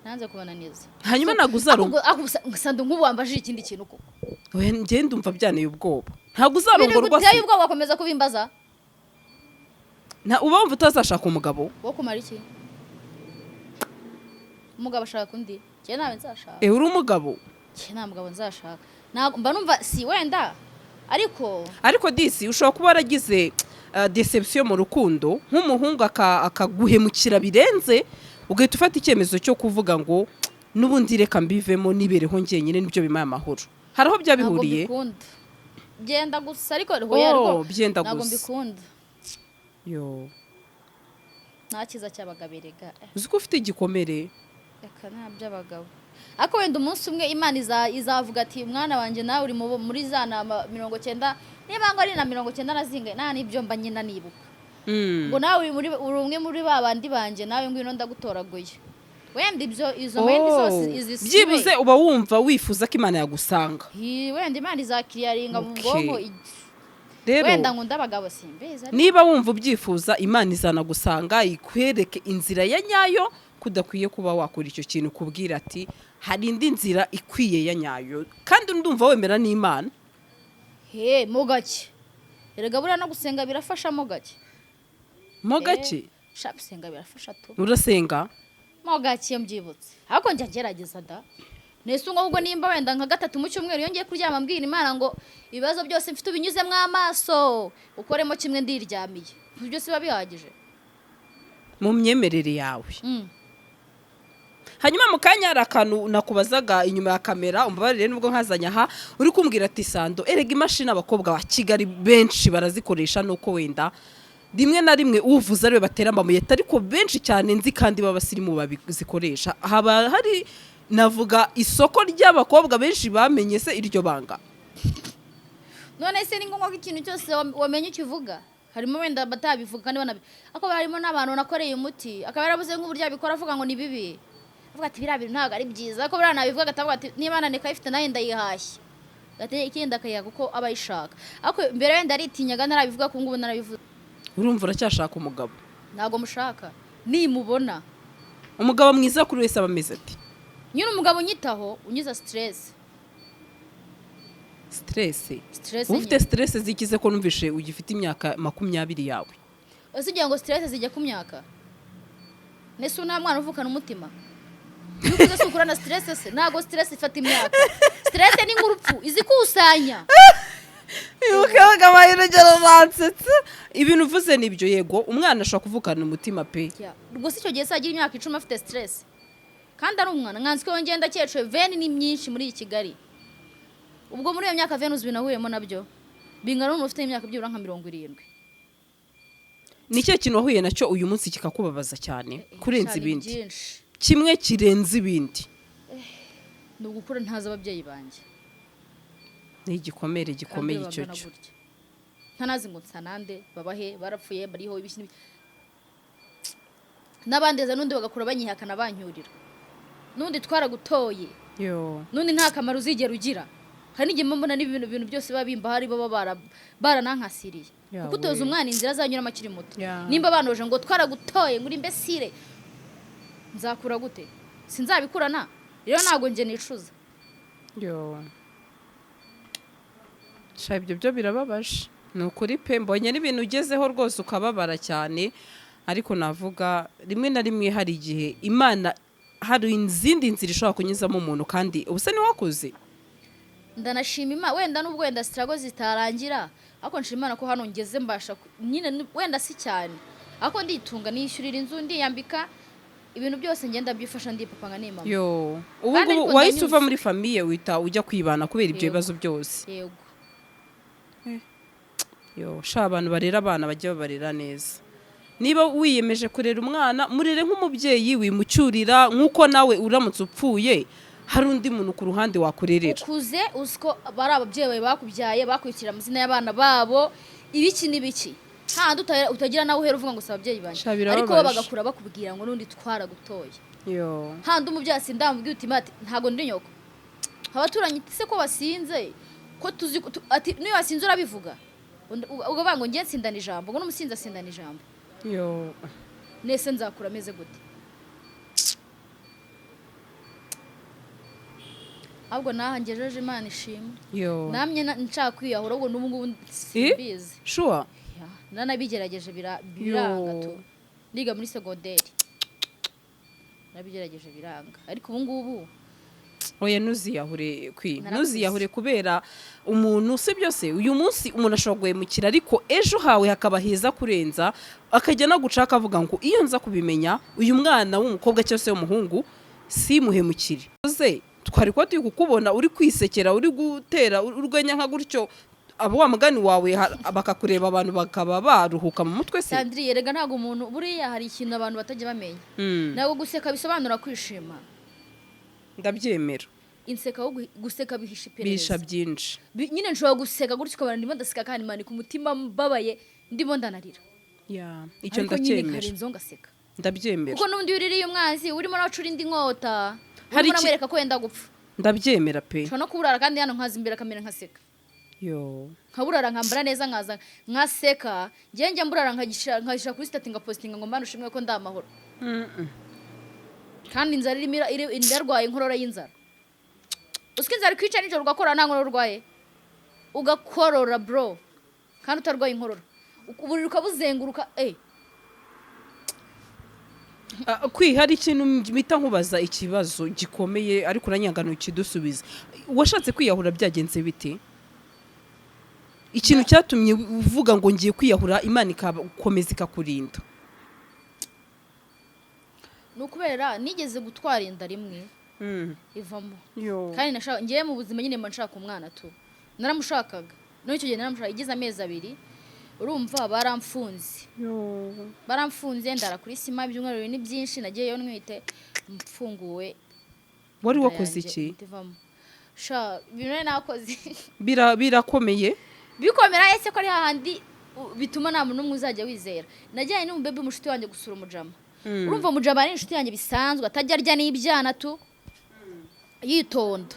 Nanze kubananiza. Hanyuma ntabwo uzarongora? Gusa nk'ubu wambajije ikindi kintu koko. Oya, njye ndumva byanteye ubwoba. Ntabwo Ibintu uzarongorwa biguteye se? ubwoba wakomeza kubimbaza. Uba wumva utazashaka umugabo? Wo kumara iki? Umugabo ashaka undi, njye ntawe nzashaka. Uri umugabo? Njye nta mugabo nzashaka. Ntabwo mba numva, si wenda, ariko Ariko disi ushobora kuba waragize deception mu rukundo, nk'umuhungu akaguhemukira birenze, ugahita ufata icyemezo cyo kuvuga ngo n'ubundi reka mbivemo, nibereho njyenyine, nibyo bimpaye amahoro. Hari aho byaba Ntabwo bihuriye? mbikunda, byenda gusa, ariko hoya, ariko Oh, byenda ntabwo gusa. mbikunda. Yo. Nta cyiza cy'abagabo erega. Uzi ko ufite igikomere? Reka, nta by'abagabo. Ariko wenda umunsi umwe Imana izavuga ati mwana wanjye, nawe uri muri za nama 90, niba ngo ari na 90 na zingahe, nta n'ibyo mba nyina nibuka, ngo nawe uri umwe muri ba bandi banjye, nawe ngwino ndagutoraguye. Wenda ibyo izo mayindi zose izi Byibuze uba wumva wifuza ko Imana yagusanga. Wenda Imana izakiriyaringa mu bwonko. Rero Wenda nkunda abagabo, simbizi, ariko niba wumva ubyifuza, Imana izanagusanga ikwereke inzira ya nyayo, kudakwiye kuba wakora icyo kintu, kubwira ati hari indi nzira ikwiye ya nyayo, kandi ndumva wemera n'Imana. He, mo gake. Erega buriya no gusenga birafasha mo gake. Mo gake? Sha, gusenga birafasha tu. Urasenga? Mo gake iyo mbyibutse, ariko njya ngerageza da. Nese ubwo ahubwo nimba wenda nka gatatu mu cyumweru, iyo ngiye kuryama mbwira Imana ngo ibibazo byose mfite ubinyuzemo amaso, ukoremo kimwe, ndiryamiye. Ibyo byose biba bihagije. Mu myemerere yawe? Mm. Hanyuma mu kanya hari akantu nakubazaga inyuma ya kamera, umbabarire nubwo nkazanye aha, uri kumbwira ati: "Sando, erega imashini abakobwa ba Kigali benshi barazikoresha, nuko wenda rimwe na rimwe uvuze ariwe batera amabuye, ariko benshi cyane nzi kandi b'abasirimu babizikoresha." Haba hari, navuga, isoko ry'abakobwa benshi bamenye se iryo banga? None se ni ngombwa ko ikintu cyose wamenye ukivuga? Harimo wenda batabivuga kandi banabi, ariko harimo n'abantu nakoreye umuti akaba yarabuze nk'uburyo abikora, avuga ngo ni bibi, avuga ati biriya bintu ntabwo ari byiza, ariko buriya nabivuga agatavuga ati niba naneka ayifite nanjye ndayihashye. Ati ikindi akayiha kuko aba ayishaka, ariko mbere wenda aritinyaga ntarabivuga, kuko ngubu narabivuze. Urumva uracyashaka umugabo? Ntabwo mushaka, nimubona. Umugabo mwiza kuri wese aba ameze ati? Nyine umugabo unyitaho, unyiza stress. Stress? Stress. Ufite Nyine. Stress zikize ko numvishe ugifite imyaka 20 yawe? Ese ugira ngo stress zijya ku myaka? Nese nta mwana uvukana umutima? Iyo ukuze si ukurana stress se? Ntabwo stress ifata imyaka. Stress ni nk'urupfu, izikusanya. Ukabagabaye urugero bansetse. Ibintu uvuze nibyo, yego, umwana ashobora kuvukana umutima pe. Ubwo si icyo gihe se agira imyaka 10 afite stress kandi ari umwana? Nkanswe ko ngenda akecuru, veni ni myinshi muri iyi Kigali. Ubwo muri iyo myaka veni uzi ibintu nahuriyemo nabyo bingana n'umuntu ufite imyaka byibura nka 70. Ni ikihe kintu wahuye nacyo uyu munsi kikakubabaza cyane kurenza Cyane? ibindi? Byinshi. Kimwe kirenze ibindi. Ni ugukura ntazi ababyeyi banjye. Ni igikomere Kandi gikomeye icyo bangana cyo. gutya, ntanazi ngo nsa nande, babahe, barapfuye, bariho, ibiki n'ibiki, n'abandeza n'undi bagakura banyihakana, bancyurira n'undi twaragutoye, yo n'undi nta kamaro uzigera ugira. Hari n'igihe mba mbona n'ibintu bintu byose biba bimba hari baba baranankasiriye. Yawe. Kuko utoza umwana inzira azanyuramo akiri muto. Ya. Nimba banoje ngo twaragutoye, ngo uri imbesire, nzakura gute? Sinzabikurana. Rero ntabwo njye nicuza. Yo sha, ibyo byo birababaje, ni ukuri pe. Mbonye n'ibintu ugezeho rwose ukababara cyane, ariko navuga rimwe na rimwe hari igihe Imana hari izindi nzira ishobora kunyuzamo umuntu, kandi ubu se ntiwakuze. Ndanashima Imana, wenda nubwo wenda struggle zitarangira, ariko nshima Imana ko hano ngeze mbasha nyine wenda si cyane, ariko nditunga, nishyurira inzu, ndiyambika, ibintu byose ngenda byifasha, ndipapa nka nimama. Yo, ubu Kandi ngubu ariko wahise uva ndanyuzwe. muri famille, wita ujya kwibana kubera ibyo Yego. bibazo byose? Yego. Yo sha, abantu barera abana bajya babarera neza. Niba wiyemeje kurera umwana, murere nk'umubyeyi, wimucyurira, nk'uko nawe uramutse upfuye hari undi muntu ku ruhande wakurerera. Ukuze uzi ko bari ababyeyi bawe bakubyaye, bakwitira amazina y'abana babo, ibiki n'ibiki, handi utagira nawe uhera uvuga ngo si ababyeyi banjye. Sha, birababaje. Ariko bo bagakura bakubwira ngo n'undi twaragutoye. Yo. Handi umubyeyi asinda wamubwira uti mati ntabwo ndi nyoko, abaturanyi ati se ko wasinze, ko tuzi ati niyo wasinze urabivuga. Ukavuga ngo njye nsindana ijambo, ngo n'umusinzi asindana ijambo. Yo. Nese nzakura ameze gute? Ahubwo naha ngejeje, Imana ishimwe. Yo. Namye nshaka kwiyahura, ahubwo n'ubu ngubu simbizi. Sure? Ya, nanabigerageje biranga Yo. tu. Niga muri segonderi nabigerageje biranga, ariko ubu ngubu Oya, ntuziyahure kwi. Narakuze. Ntuziyahure kubera umuntu, si byose. Uyu munsi umuntu ashobora guhemukira, ariko ejo hawe hakaba heza kurenza, akajya no guca akavuga ngo iyo nza kubimenya uyu mwana w'umukobwa cyangwa se w'umuhungu simuhemukire. Uze twari kuba turi kukubona uri kwisekera, uri gutera urwenya nka gutyo, abo wa mugani wawe bakakureba, abantu bakaba baruhuka mu mutwe se. Sandrine, erega ntabwo umuntu, buriya hari ikintu abantu batajya bamenya. Ntabwo guseka bisobanura kwishima. Ndabyemera. Inseka ahubwo guseka bihisha Bisha iperereza. byinshi. Nyine nshobora guseka gutyo ukabona ndimo ndaseka kandi manika umutima mbabaye, ndimo ndanarira. Ya, icyo Ariko nyine ndacyemera. nkarenzaho ngaseka. Ndabyemera. Kuko n'ubundi iyo uririye umwanzi urimo uracura indi nkota, Hari urimo uramwereka ko wenda gupfa. Ndabyemera pe. Nshobora no kuburara kandi hano nkaza imbere akamera nkaseka. Yo. Nkaburara, nkambara neza, nkaza nkaseka. Njye njya mburara nkagishyira kuri status, ngapostinga ngo mbana ushimwe ko ndi amahoro, kandi inzara irimo ndarwaye inkorora y'inzara. Uziko inzara ikwica nijoro ugakora nta nkorora urwaye, ugakorora bro, kandi utarwaye inkorora, uburiri ukabuzenguruka. Ah, kwi hari ikintu mpita nkubaza, ikibazo gikomeye, ariko uranyangana ukidusubiza. Washatse kwiyahura byagenze bite? Ikintu cyatumye uvuga ngo ngiye kwiyahura, Imana ikakomeza ikakurinda? Ni ukubera nigeze gutwara inda rimwe ivamo. Yo. Kandi nashaka, ngewe mu buzima nyine mba nshaka umwana tu, naramushakaga. N'icyo gihe naramushaka, igize amezi 2. Urumva baramfunze. Yo. Baramfunze, ndara kuri sima ibyumweru 2. Ni byinshi nagiyeyo ntwite, mfunguwe Wari inda wakoze yanjye iki? ihita ivamo. Sha, ibintu nari nakoze Birakomeye. Bikomera ese ko ari hahandi bituma nta muntu n'umwe uzajya wizera. Najyanye n'umubebe umushuti wanjye gusura umujama. Urumva umujama ari inshuti yanjye bisanzwe, atajya arya n'ibyana tu, yitonda.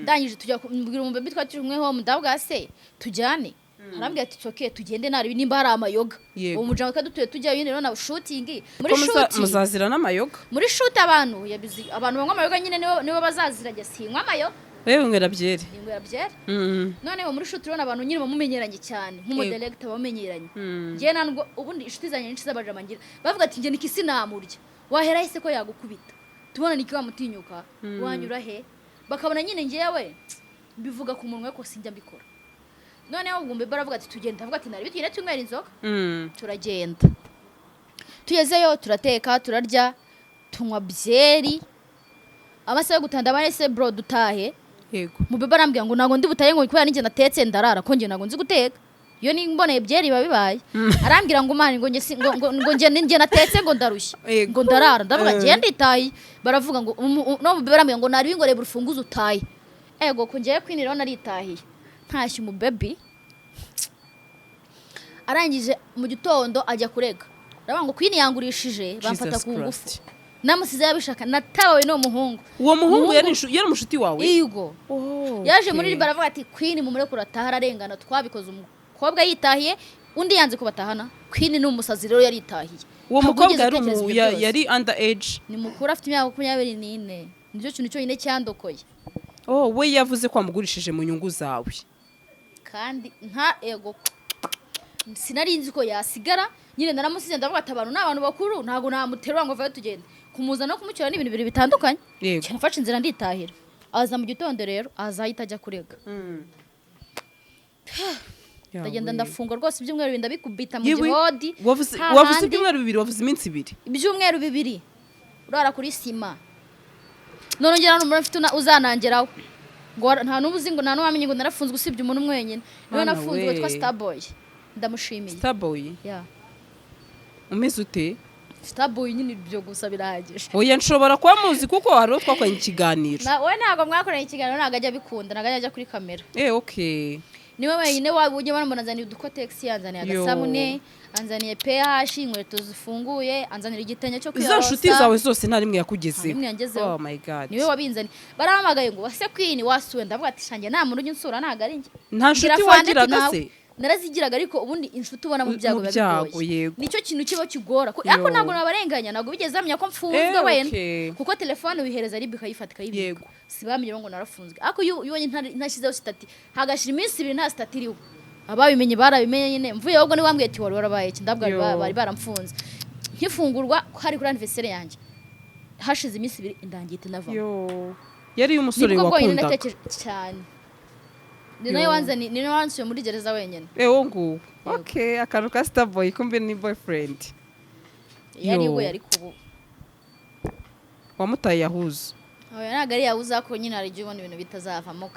Ndangije tujya mbwira umubebe twari turi kumwe ho, ndabwa se tujyane, arambwira ati okay, tugende naribi nimba hari amayoga. Yego. Uwo mujama twari dutuye tujyayo nyine rero na shooting muri Ko shooting muzazira n'amayoga? Muri shoot abantu yabizi, abantu banywa amayoga nyine nibo bazazira. Njye sinywa amayoga. Wewe nywera byeri. Ninywera byeri. Noneho muri shoot urabona abantu nyine bamumenyeranye cyane, nk'umudirector bamumenyeranye. Njye nta nubwo ubundi inshuti zanjye nyinshi z'abajama ngira bavuga ati njye niki sinamurya, wahera hese ko yagukubita, tubona niki wamutinyuka, wanyura he? Bakabona nyine njyewe mbivuga ku munwa ko sinjya mbikora. Noneho ubwo mbebe aravuga ati tugenda, avuga ati nari bitugende tunywera inzoga. Turagenda, tugezeyo turateka, turarya, tunywa byeri. Amasaha yo gutanda ese bro, dutahe. Mubebe arambwira ngo ntabwo ndi butahe, ngo kubera ninjye natetse ndarara, ko njye ntabwo nzi guteka. Iyo nimboneye byeri biba bibaye. Arambwira ngo man, ngo njye ngo njye ninjye natetse, ngo ndarushye, ngo ndarara. Ndavuga njye nditaye. Baravuga ngo no mubebe arambwira ngo nari ngo reba urufunguzo utaye. Ego ko ngiye kwiniraho, naritahiye. Ntashye, umubebi arangije mu gitondo ajya kurega, aravuga ngo Queen yangurishije, bamfata Jesus ku ngufu. Christ. Namusize yabishaka, natabawe n'uwo muhungu. Uwo muhungu yari umushuti wawe? Igo. Oh, Yaje okay. muri riba aravuga ati Queen mumurekure ataha, ararengana, twabikoze umukobwa yitahiye, undi yanze ko batahana. Queen ni umusazi rero, yaritahiye. Uwo Ntabwo mukobwa wigeze yari utekereza ibyo byose. Yari under age? Ni mukuru, afite imyaka 24. Nicyo kintu cyonyine cyandokoye. Oh, we yavuze ko wamugurishije mu nyungu zawe? Kandi nta ego, sinari nzi ko yasigara nyine. Naramusize, ndavuga ati abantu ni abantu bakuru, ntabwo namuterura ngo avayo tugende. Kumuza no kumucyura ni ibintu bibiri bitandukanye. Nafashe inzira nditahira. Aza mu gitondo rero, aza ahita ajya kurega. Ndagenda ndafungwa rwose ibyumweru 2, ndabikubita mu Yewe, gihodi. wavuze Hahandi. ibyumweru 2? Wavuze iminsi 2. Ibyumweru 2 urara kuri sima. None ngera hano mfite uzanangeraho ngo nta n'ubu uzi, ngo nta n'uwamenye ngo narafunzwe usibye umuntu umwe wenyine niwe Mana nafunzwe we. witwa Starboy, ndamushimiye. Starboy? Yeah. Umeze ute? Starboy nyine, ibyo gusa birahagije. Oya, nshobora kuba muzi kuko hari uwo twakoranye ikiganiro. We ntabwo mwakoranye ikiganiro, ntabwo ajya abikunda, ntabwo ajya ajya kuri kamera. Okay. Niwe wenyine waba ujya banamubona anzaniye udukotegisi, anzaniye Yo. agasabune, anzaniye pH, inkweto zifunguye, anzanira igitenge cyo Izo kwiyorosa. nshuti zawe zose nta rimwe yakugezeho? Nta rimwe yangezeho. Oh my God. Niwe wabinzaniye. Barahamagaye ngo wase Queen wasuwe, ndavuga ati shanjye nta muntu ujya unsura, ntabwo ari njye. Nta nshuti Ngira fande ati wagiraga nawe. se? Narazigiraga, ariko ubundi inshuti ubona mu byago Mu biba byago, bigoye. yego. Nicyo kintu kiba kigora. Ariko Yo. ntabwo nabarenganya, ntabwo bigeze bamenya ko mfunzwe wenda, kuko telefone wihereza RIB ikayifata ikayibika. Si bamenye ngo narafunzwe, ariko iyo ubonye ntashyizeho status, hagashira iminsi 2 nta status iriho, ababimenye barabimenye nyine. Mvuye ahubwo niwe wambwiye ati wari warabaye iki? Ndabwo Yo. bari baramfunze. Nkifungurwa hari kuri anniversaire yanjye, hashize iminsi 2 indangiye inavamo. Yo, yari umusore Nibwo bwonyine wakundaga? natekereje cyane. Ni nawe Yo. wanzani, ni nawe wansuye muri gereza wenyine. Uwo nguwo, okay. Akantu ka Starboy kumbe ni boyfriend? Yari Yo. we, ariko ubu Wamutaye yahuze? Oya, ntabwo ari yabuze, ko nyine hari igihe ubona ibintu bitazavamo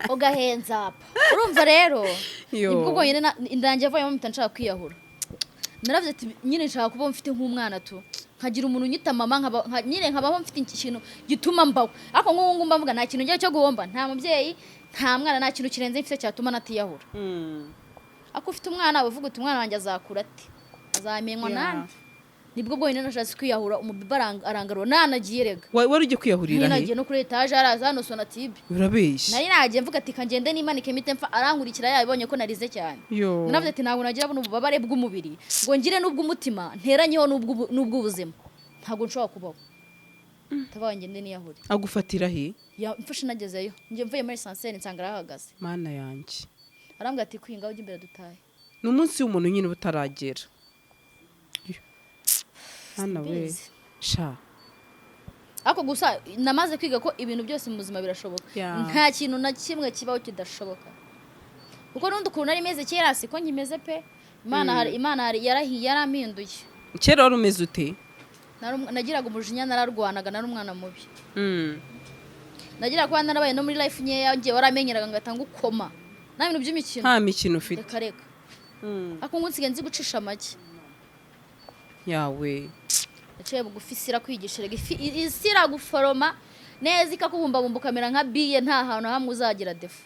ugahenza apa. Urumva rero Yo. nibwo bwonyine indangiye avuyemo mpita nshaka kwiyahura. Naravuze ati nyine nshaka kuba mfite nk'umwana tu, nkagira umuntu unyita mama, nyine nkabaho mfite ikintu gituma mbaho. Ariko nk'ubu ngubu mba mvuga nta kintu ngira cyo guhomba, nta mubyeyi, nta mwana, nta kintu kirenze mfite cyatuma natiyahura. Ariko ufite umwana uba uvuga uti umwana wanjye azakura ati azamenywa nande? Nibwo bwonyine nashatse kwiyahura, umubebe arangarura, nanagiye rega. Wari ugiye kwiyahurira Nari he? nagiye no kuri etaje, haraza hano Sonatube. Urabeshya. Nari nagiye mvuga ati kangende nimanike mpite mfa. Arankurikira, yabonye ko narize cyane. Yo. Naravuze ati ntabwo nagira buno ububabare bw'umubiri ngo ngire n'ubw'umutima, nteranyeho n'ubw'ubuzima, ntabwo nshobora kubaho. Ndavuga ngende niyahure. Agufatira he? Mfashe nagezeyo, njye mvuye muri ascenseur nsanga arahagaze. Mana yanjye! Arambwira ati kwinga ujya imbere dutahe. Ni umunsi w'umuntu nyine uba utaragera. Mana we! Simbizi. Sha. Ariko gusa namaze kwiga ko ibintu byose mu buzima birashoboka. Nta kintu na kimwe kibaho kidashoboka, kuko n'undi ukuntu nari meze kera siko nkimeze pe. Imana hari, Imana hari yarahiye, yarampinduye. Kera wari umeze ute? Nagiraga umujinya, nararwanaga, nari umwana mubi. Nagira kuba narabaye no muri life nkeya, ngiye waramenyeraga ngahita ngukoma, nta bintu by'imikino. Nta mikino ufite. Reka reka. Ariko ngo nsigaye nzi gucisha make. Yawe. Naciye bugufi, isi irakwigisha rega. Isi iraguforoma neza, ikakubumbabumba ukamera nka biye, nta hantu hamwe uzagira défaut.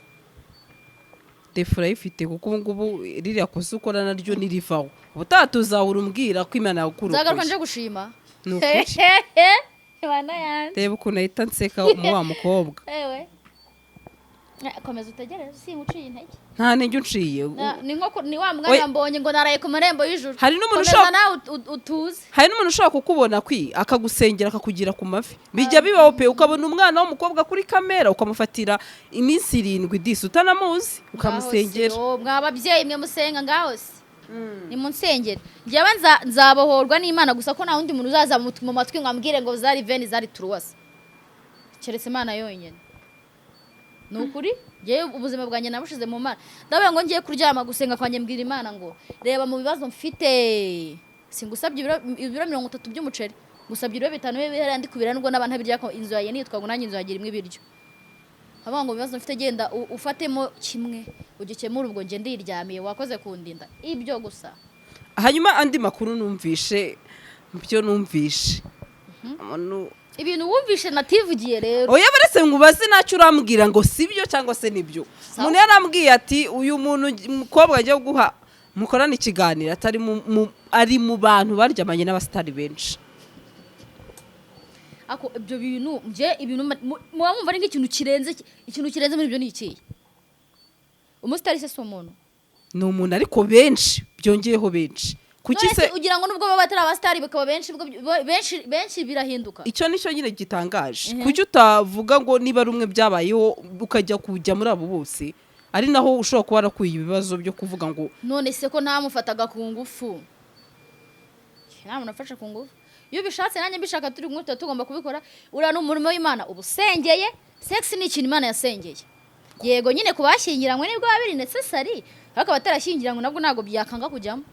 Défaut urayifite, kuko ubu ngubu ririya kosa ukora naryo nirivaho, ubutaha tuzahura umbwira ko Imana Nzagaruka yakurokoye. nje gushima. Ni ukuri. Imana yanjye. Reba ukuntu ahita nseka mu wa mukobwa. Ewe. Komeza utegereze, singuciye intege. Nta ntege unciye. Ni nko ni wa Oya. mwanya mbonye ngo naraye ku marembo y'ijuru. Hari n'umuntu Komeza nawe utuze. Hari n'umuntu ushobora kukubona kwi akagusengera, akakugira ku mavi. Bijya bibaho pe, ukabona umwana w'umukobwa kuri kamera ukamufatira iminsi 7 disi utanamuzi, ukamusengera. Ngaho se, mwa babyeyi mwe musenga, ngaho se ni mu nsengero. Njyewe nzabohorwa n'Imana gusa, ko nta wundi muntu uzaza mu matwi ngo ambwire ngo zari veni, zari turuwasi, keretse Imana yonyine. Ni ukuri, njyewe ubuzima bwanjye nabushize mu Mana. Ndavuga ngo ngiye kuryama, gusenga kwanjye mbwira Imana ngo reba mu bibazo mfite, singusabye ibiro 30 by'umuceri, ngusabye ibiro 5 bibe bihari ndi kubira, nubwo n'abantu ntabirya, ko inzu yanjye nitwa ngo nanjye inzu yanjye irimo ibiryo. Avuga ngo ibibazo mfite genda ufatemo kimwe ugikemure, ubwo njye ndiryamiye, wakoze kundinda, ibyo gusa. Hanyuma andi makuru numvishe, mu byo numvishe umuntu Ibintu wumvishe nativugiye rero. Oya, baretse nkubaze, ntacyo urambwira ngo si byo cyangwa se nibyo. Sawa. Umuntu yarambwiye ati uyu muntu umukobwa agiye guha mukorana ikiganiro atari ari mu bantu baryamanye n'abasitari benshi. Ako ibyo bintu njye ibintu muba mwumva ari nk'ikintu kirenze. Ikintu kirenze muri ibyo ni ikihe? Umusitari se si umuntu? Ni umuntu, ariko benshi byongeyeho benshi, kuki None se? Se ugira ngo nubwo baba batari abasitari bakaba benshi, ubwo benshi benshi birahinduka? Icyo nicyo nyine gitangaje. Kuki utavuga ngo niba ari umwe byabayeho, ukajya kujya muri abo bose, ari naho ushobora kuba warakuye ibibazo byo kuvuga ngo None se ko ntamufataga ku ngufu? Nta muntu afashe ku ngufu. Iyo ubishatse nanjye mbishaka, turi kumwe, tuba tugomba kubikora. Uriya ni umurimo w'Imana uba usengeye. Sex ni ikintu Imana yasengeye. Yego nyine, ku bashyingiranywe nibwo biba biri necessary, ariko abatarashyingiranywe nabwo ntabwo byakanga kujyamo.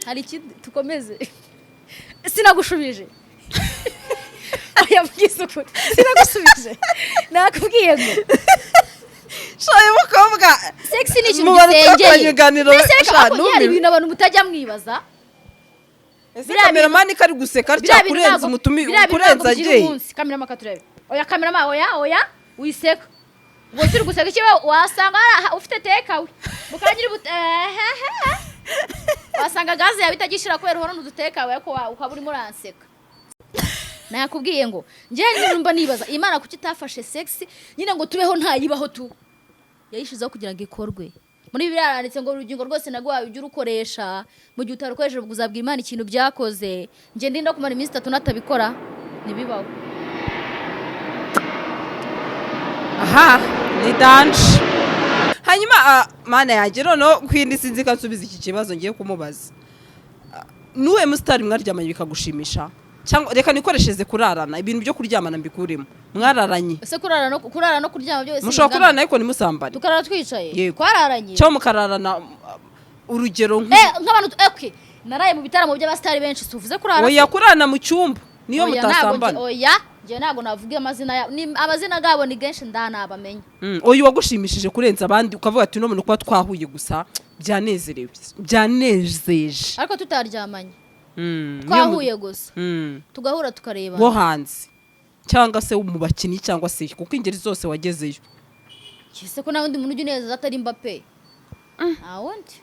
Hari ikindi tukomeze? Sinagushubije. Oya, mbwiza ukuri, sinagusubije. Nakubwiye ngo Shaye mukobwa. Sex ni ikintu Mu bantu gisengeye. twakoranye ibiganiro, Mbese reka, sha, ariko hari numiwe. ibintu abantu mutajya mwibaza. Ese Biriya kameramani kari guseka Biriya atya bintu kurenza umutumi biriya bintu kurenza ntabwo bigira agiye umunsi. Kamerama katurebe. Oya kamerama, oya oya, wiseka ubwo turi guseka iki? Wasanga ufite tekawe mukangira wasanga gaze yawe itagishira kubera uhorana udutekawe, ariko ukaba urimo uranseka. Nakubwiye ngo njyewe nyine mba nibaza Imana kuki itafashe sex nyine ngo tubeho ntayibaho tu. Yayishizeho kugira ngo ikorwe. Muri Bibiliya haranditse ngo urugingo rwose naguhaye ujye urukoresha, mu gihe utarukoresheje ubwo uzabwira Imana ikintu byakoze. Njye ndinda kumara iminsi 3 natabikora, ntibibaho. Aha ni danger. Hanyuma mana yanjye, noneho kwindi sinzi ko ansubiza iki kibazo ngiye kumubaza. Nuwe musitari mwaryamanye bikagushimisha? Cyangwa reka nikoreshereze kurarana, ibintu byo kuryamana mbikuremo. Mwararanye? Ese kurara no kuryama byose Mushobora bingana? kurarana ariko ntimusambane. Tukarara twicaye? Yego. Twararanye. Cyangwa mukararana, urugero Nk'abantu okay, naraye mu bitaramo by'abasitari benshi, suvuze kurara. Oya, kurarana mu cyumba niyo Oya, ntabwo mutasambana. Oya, njye ntabwo navuga amazina yabo. Amazina gabo ni genshi, ndanabamenya. Oya, wagushimishije kurenza abandi, ukavuga ati uno muntu kuba twahuye gusa byanezerewe, byanezeje. Ariko tutaryamanye. Niyo Twahuye gusa, tugahura tukareba. Wo hanze cyangwa se mu bakinnyi cyangwa se kuko ingeri zose wagezeyo. Ese ko nta wundi muntu ujya unezeza atari Mbappe? Nta wundi.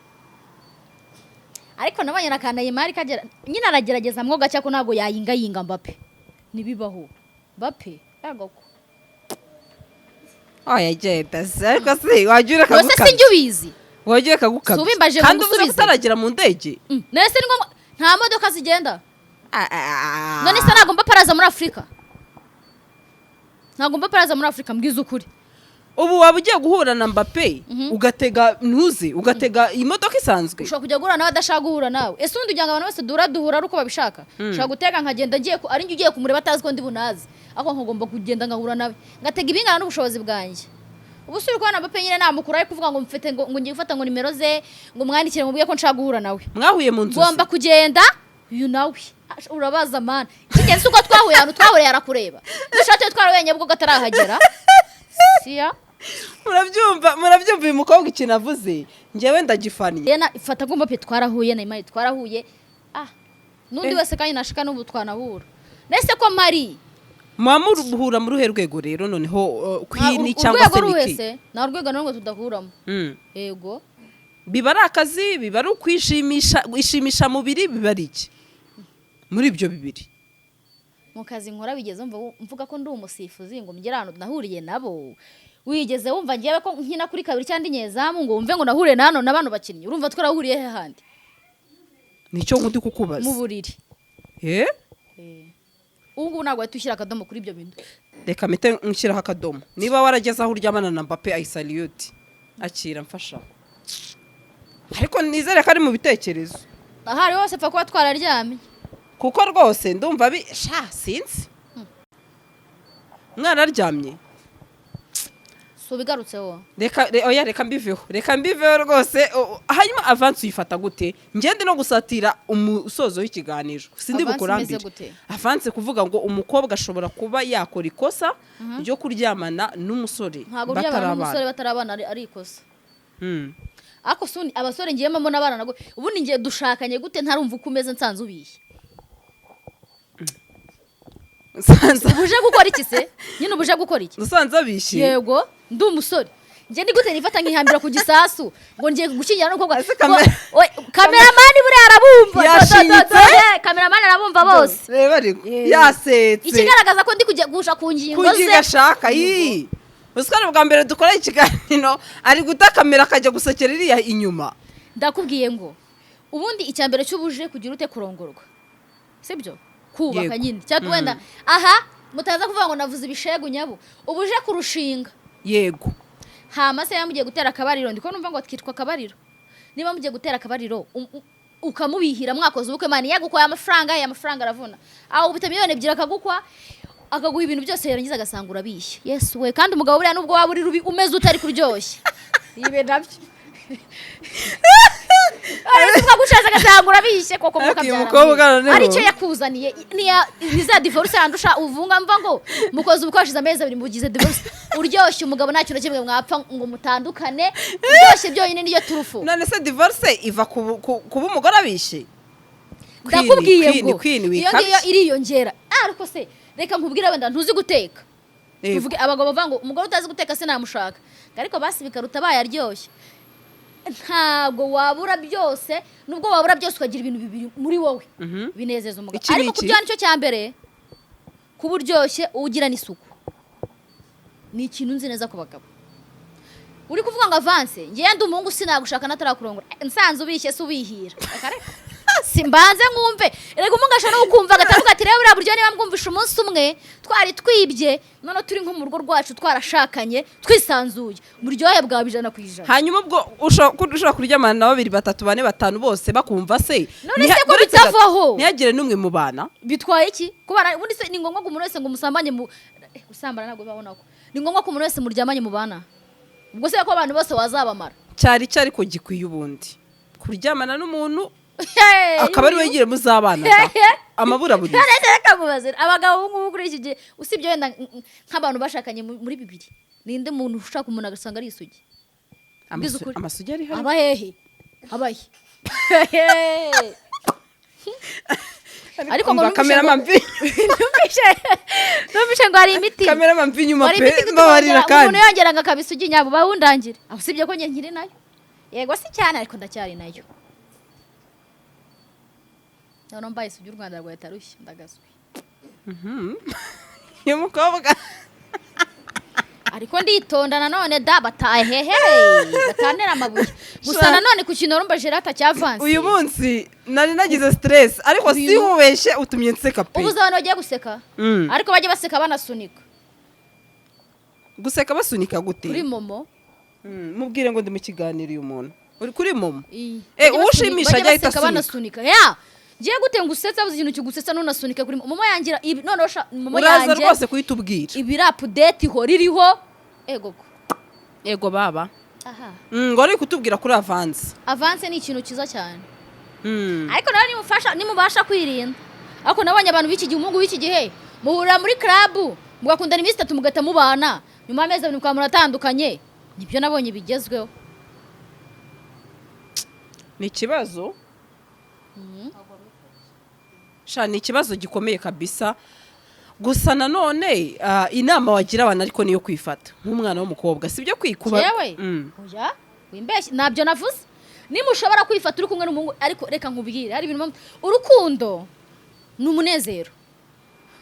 Ariko nabonye na ka Neymar kagera nyine, aragerageza mwo gake, ko ntabwo yayingayinga Mbappe, ntibibaho. Mbappe yagako. Oya, genda se. Ariko se wajya ureka Rwose gukabya? Sinjye ubizi. Wajya ureka gukabya? Si ubimbaje ngo Kandi uvuze ko ngusubize. utaragera mu ndege. None se ni ngombwa? Nta modoka zigenda? Ah, ah, ah. None se ntabwo Mbappe araza muri Afurika? Ntabwo Mbappe araza muri Afurika, mbwiza ukuri. Ubu waba ugiye guhura na Mbappe, ugatega, ntuzi, ugatega imodoka isanzwe? Ushobora kujya guhura nawe adashaka guhura nawe. Ese ubundi ugira ngo abantu bose duhura duhura ari uko babishaka? Ushobora gutega nkagenda ngiye ari njye ugiye kumureba, atazi ko ndi bunazi, ariko nkagomba kugenda ngahura nawe, ngatega ibingana n'ubushobozi bwanjye. Ubu si uri kubona Mbappe nyine namukura, ari kuvuga ngo mfite ngo ngiye gufata ngo nimero ze, ngo mwandikire, mubwiye ko nshaka guhura nawe. Mwahuye mu nzozi? Ngomba kugenda uyu nawe. Urabaza mana, icy'ingenzi si uko twahuye, ahantu twahuriye arakureba. Dushatse twarahuye Nyabugogo atarahagera siya. Murabyumva, murabyumva, uyu mukobwa ikintu avuze njyewe ndagifannye. Yena ifata ko Mbappe twarahuye, Neymar twarahuye, n'undi Eh. wese kandi nashaka n'ubu twanahura. Nese ko mari Muba muhura muri ruhe rwego rero noneho, Queen cyangwa Urwego se ruhe Niki? Se nta rwego na rumwe tudahuramo. Yego. Biba ari akazi, biba ari ukwishimisha, ishimisha mubiri, biba ari iki muri ibyo bibiri? Mu kazi nkora bigeze mvuga ko ndi umusifuzi ngo ngere ahantu nahuriye nabo? Wigeze wumva ngewe ko nkina kuri kabiri cyangwa inyezamu ngo wumve ngo nahuriye na hano na bano bakinnyi? Urumva twarahuriye he handi? Nicyo nkudi kukubaza. Mu buriri. Eh? Ubu ngubu ntabwo wahita ushyira akadomo kuri ibyo bintu. Reka mpite nshyiraho akadomo. Niba warageze aho uryamana na Mbappe, I salute, akira mfasha, ariko nizere ko ari mu bitekerezo. Ahari hose pfa kuba twararyamye. Kuko rwose ndumva bi sha, sinzi, mwararyamye. Si ubigarutseho. Reka oya, reka mbiveho, reka mbiveho rwose. Hanyuma avance uyifata gute? Ngende no gusatira umusozo w'ikiganiro, sindi Avance bukurambire. imeze gute? Avance kuvuga ngo umukobwa ashobora kuba yakora ikosa ryo kuryamana n'umusore Ntabwo uryamana batarabana. n'umusore batarabana ari ikosa. Ariko si ubundi abasore ngiye mbona abana nago, ubundi ngiye dushakanye gute ntarumva uko umeze, nsanze ubiye? Nsanze Ubuje gukora iki se nyine? Ubuje gukora iki? Usanze abishye. Yego, ndi umusore njye, ni gute nifata nkihambira ku gisasu ngo ngiye gushyingira n'umukobwa? Ese Cameraman buriya arabumva. Yashinyitse? Cameraman arabumva bose. Reba ariko Yeah. yasetse. Ikigaragaza ko ndi kujya gusha ku ngingo Ku ngingo ze. ashaka. Yi, usukari bwa mbere dukora ikiganiro ari guta kamera akajya gusekera iriya inyuma. Ndakubwiye ngo ubundi icya mbere cy'ubuje kugira ute, kurongorwa, sibyo? Kubaka Yego. nyine, cyangwa wenda aha mutaza kuvuga ngo navuze ibishegu nyabo, ubuje kurushinga. Hama se mugiye gutera akabariro, ndiko numva ngo twitwa akabariro, niba mugiye gutera akabariro ukamubihira mwakoze ubukwe, man, yagukoye amafaranga, aya mafaranga aravuna, aho ubita miliyoni 2 akagukwa, akaguha ibintu byose, yarangiza agasanga urabishye. Yesu we! Kandi umugabo buriya nubwo waba uri rubi, umeze utari kuryoshya, ibe nabyo ariko gushaza agasanga urabishye koko. Ariko uyu Mukabyara mukobwa noneho- ari icyo yakuzaniye niya ni za divorce yandusha uvunga mva ngo mukoze ubukwe hashize amezi 2 mugize divorce. Uryoshye umugabo nta kintu na kimwe mwapfa ngo mutandukane, uryoshye byonyine niyo turufu. None se divorce iva kuba umugore abishye? Queen, Ndakubwiye Queen, ngo Queen, iyo wikabye. ngiyo iriyongera. Ariko se reka nkubwire, wenda ntuzi guteka. Yego. Tuvuge abagabo bavuga ngo umugore utazi guteka sinamushaka, ariko basi bikaruta abaye aryoshye. Ntabwo wabura byose, nubwo wabura byose ukagira ibintu bibiri muri wowe binezeza umugabo. Iki ni Ariko iki? kuryoha nicyo cya mbere, kuba uryoshye ugira n'isuku ni ikintu nzi neza ku bagabo. Uri kuvuga ngo avance, ngewe ndi umuhungu sinagushaka natarakurongora. Nsanze ubishye se ubihira? Reka reka, si mbanze nkumve. Erega umuhungu ashobora no kukumva agatavuga ati: "Rero buriya buryo niba mwumvishe umunsi umwe twari twibye, none turi nko mu rugo rwacu twarashakanye twisanzuye, uburyohe bwawe 100%." Hanyuma ubwo ushobora kuryamana na babiri, batatu, bane, batanu, bose bakumva se? None se ko Uretse gato, bitavaho? ntihagire n'umwe mu bana. Bitwaye iki kubana? Ubundi se ni ngombwa ko umuntu wese ngo musambanye mu gusambana ntabwo bibaho, nako ni ngombwa ko umuntu wese muryamanye mu bana? Ubwo se ko abantu bose wazabamara? Cyari cyo ariko gikwiye ubundi kuryamana n'umuntu akaba ari we yigire muzabana da. Amaburaburizo. None se reka nkubaze, abagabo ubu ngubu kuri iki gihe, usibye wenda nk'abantu bashakanye muri bibiri, ninde muntu ushaka umuntu agasanga ari isugi? Mbwiza ukuri. Amasugi ari hano. Aba hehe? Aba he? Ariko ngo Umva, cameraman numvishe ngo hari imiti. Cameraman mvi inyuma Hari pe. imiti ituma Mbabarira kandi. umuntu yongera ngo akaba isugi nyabo, bawundangire aho. Usibye ko njye nkiri nayo, yego si cyane, ariko ndacyari nayo. Noneho mbaye isugi, u Rwanda rwahita rushya, ndagaswi. Uyu mukobwa. Ariko nditonda nanone da, batahehe batantera amabuye gusa. Nanone ku kintu warumva jerata cyavanse. Uyu munsi nari nagize stress, ariko si nkubeshye, utumye nseka pe. Ubuze abantu bagiye guseka. Ariko bajye baseka banasunika. Guseka basunika gute? Kuri momo. Mubwire ngo ndi mu kiganiro, uyu muntu uri kuri momo. Iyi. Eh, Bajye uwo ushimisha bajye ajya ahita baseka asunika. Banasunika ya ngiye gute ngo usetse, abuze ikintu kigusetsa ntunasunike kuri momo yangira ibi noneho sha momo Uraza yanjye. rwose kuhita ubwira. Ibiri update ihora iriho, ego ko. Ego baba. Aha. Ngo ari kutubwira kuri avance. Avance ni ikintu cyiza cyane. Ariko nawe nimufasha, nimubasha kwirinda. Ariko nabonye abantu b'iki gihe, umuhungu w'iki gihe, muhurira muri club mugakundana iminsi 3, mugahita mubana, nyuma y'amezi 2 mukaba muratandukanye. Nibyo nabonye bigezweho. Ni ikibazo sha, ni ikibazo gikomeye kabisa. Gusa nanone inama wagira abantu ariko niyo kwifata nk'umwana w'umukobwa, si byo kwikuba. Yewe. Oya, wimbeshye, ntabyo navuze. Nimushobora kwifata uri kumwe n'umuhungu, ariko reka nkubwire, hari ibintu urukundo ni umunezero,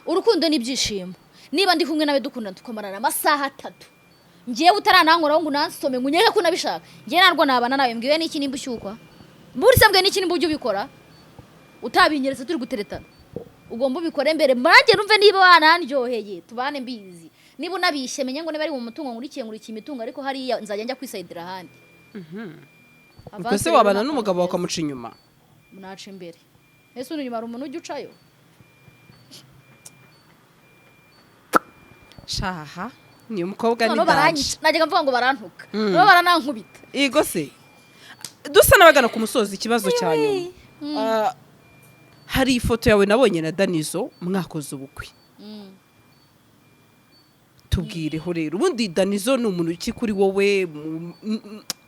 urukundo ni ibyishimo. Niba ndi kumwe nawe dukundana, tukamarana amasaha 3, ngewe utaranankoraho ngo unansome ngo unyereke ko unabishaka, ngewe ntabwo nabana nawe. Mbwiwe n'iki nimba ushyukwa burisa? Mbwiwe n'iki nimba ujya ubikora utabinyeretse turi guteretana? Ugomba ubikore mbere, nanjye numve niba wanandyoheye, tubane mbizi. Niba unabishye, menye ngo niba ari mu mutungo nkurikiye imitungo, ariko hariya nzajya njya kwisayidira ahandi. Ubwo se wabana n'umugabo bakamuca inyuma? Naca imbere. Ese unyuma hari umuntu ujya ucayo? Shaha, ni umukobwa ni Noneho danger. baranyica, najyaga mvuga ngo barantuka, noneho baranankubita. Igo se, dusa n'abagana ku musozi, ikibazo cya nyuma. Hari ifoto yawe nabonye na Danizo mwakoze ubukwe. Tubwireho rero, ubundi Danizo ni umuntu ki kuri wowe?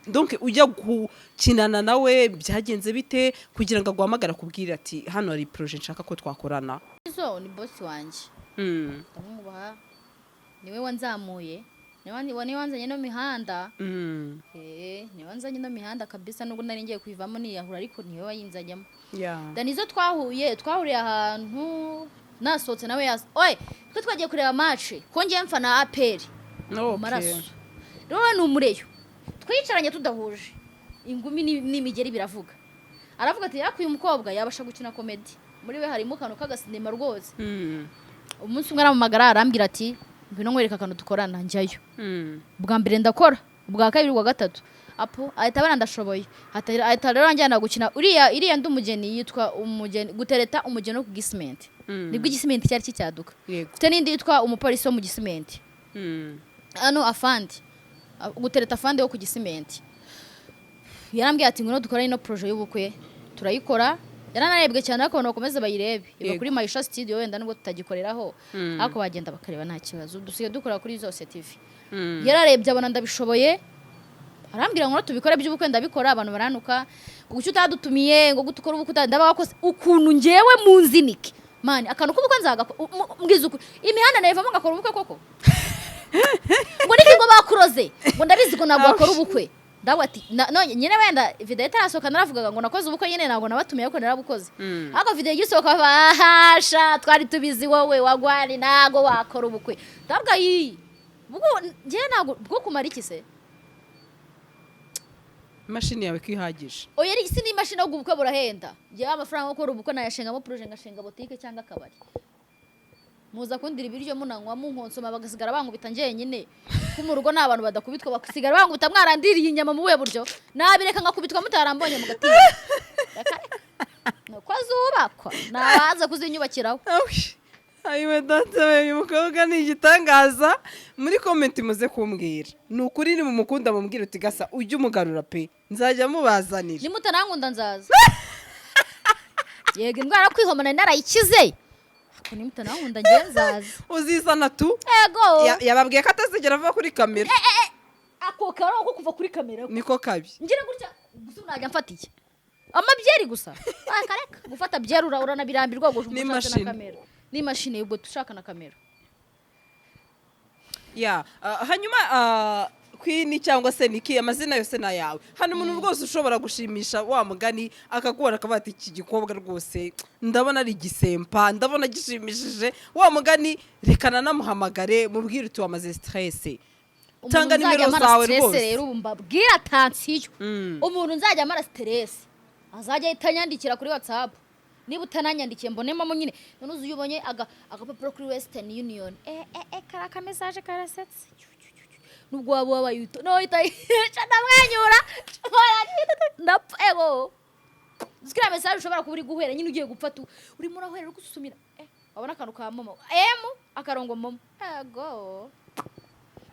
Donc ujya gukinana nawe byagenze bite kugira ngo aguhamagare akubwire ati: "Hano hari projet nshaka ko twakorana"? Izo ni boss wanjye. Ndamwubaha, niwe wanzamuye, niwe wanzanye no mihanda. Niwe wanzanye no mihanda kabisa, nubwo nari ngiye kuyivamo niyahura, ariko niwe wayinzanyemo. Danizo twahuye, twahuriye ahantu nasohotse nawe yas oye, twe twagiye kureba match, ko ngiye mfana APR mu maraso, rero ni umureyo. Twicaranye tudahuje, ingumi n'imigeri biravuga. Aravuga ati: "Yakuye umukobwa yabasha gukina comedy, muri we harimo akantu k'agasinema rwose." Umunsi umwe arampamagara, arambwira ati: "Ngwino nkwereke akantu dukorana." Njyayo. Bwa mbere ndakora, ubwa kabiri, ubwa gatatu, apo ahita abona ndashoboye. Ahita rero anjyana gukina uriya iriya ndi umugeni, yitwa umugeni gutereta umugeni wo ku Gisimenti. Nibwo Igisimenti cyari kicyaduka. Mfite n'indi yitwa umupolisi wo mu Gisimenti. Hano afandi gutereta afandi wo ku Gisimenti. Yarambwiye ati: "Ngwino dukore ino projet y'ubukwe." Turayikora, yaranarebwe cyane, ariko abantu bakomeze bayirebe, iba kuri Maisha Studio. Wenda nubwo tutagikoreraho, ariko bagenda bakareba, nta kibazo, dusigaye dukora kuri zose TV. Yararebye abona ndabishoboye, arambwira ngo tubikore by'ubukwe. Ndabikora, abantu baranuka ngo: "Kuki utadutumiye ngo gute ukore ubukwe?" Ndabaga kose ukuntu ngewe mu nzinike man, akantu k'ubukwe nzagakora. Mbwiza ukuri, imihanda nayivamo ngakora ubukwe koko. Ngo niki, ngo bakuroze, ngo ndabizi ko ntabwo wakora ubukwe. Ndavuga ati no nyine wenda video itarasohoka naravugaga ngo nakoze ubukwe nyine, ntabwo nabatumiye ariko narabukoze. Ariko video igisohoka, ahasha twari tubizi, wowe wagwari ntabwo wakora ubukwe. Ndavuga yi ubwo njyewe ntabwo bwo kumara iki se? Imashini yawe ko ihagije? Oya, si n'imashini, ahubwo ubukwe burahenda. Njyewe amafaranga yo gukora ubukwe nayashingamo projet, ngashinga botike cyangwa akabari, muza kundira ibiryo, munanywa, munkonsoma, bagasigara bankubita njyenyine, ko mu rugo nta bantu badakubitwa, bagasigara bankubita mwarandiriye inyama. Mu buhe buryo nabireka ngakubitwa mutarambonye mugatinya? Reka reka, nuko zubakwa nabaza kuzinyubakiraho. Ayiwe data we, uyu mukobwa ni igitangaza. Muri comment muze kumbwira ni ukuri, ni mumukunda mubwire uti: "Gasa ujye umugarura pe, nzajya mubazanira." Nimutanankunda nzaza. Yego, indwara yo kwihoma nari narayikize, ariko nimutanankunda ngewe nzaza. Uzizana tu. Ego. Yababwiye ko atazigera ava kuri kamera. Ako kari ko kuva kuri kamera. Niko kabi. Ngira gutya gusa, najya mfata iki amabyeri gusa. Akareka gufata byeri, uranabirambirwa ngo ushake na N'imashini. kamera n'imashini, ubwo dushaka na kamera. Ya, hanyuma Queen cyangwa se Niki, amazina yose ni ayawe. Hano umuntu rwose ushobora gushimisha wa mugani, akakubona akavuga ati: "Iki gikobwa rwose ndabona ari igisempa, ndabona gishimishije." Wa mugani, reka nanamuhamagare mubwire uti wamaze stress. Umuntu Tanga nzajya nimero amara zawe stress. Rwose. Rero ubu mbabwira, attention, umuntu nzajya amara stress azajya ahita anyandikira kuri WhatsApp. Niba utananyandikiye mbonemo nyine. None uzi iyo ubonye agapapuro kuri Western Union, kari aka message karasetse. Cyu, cyu, cyu, cyu. Nubwo waba wabaye uto no uhita ndamwenyura, ndapfa. Ego, uzi kiriya message ushobora kuba uri guhera nyine, ugiye gupfa tu, urimo urahera, uri gususumira, wabona akantu ka MoMo, M akarongo MoMo, ego,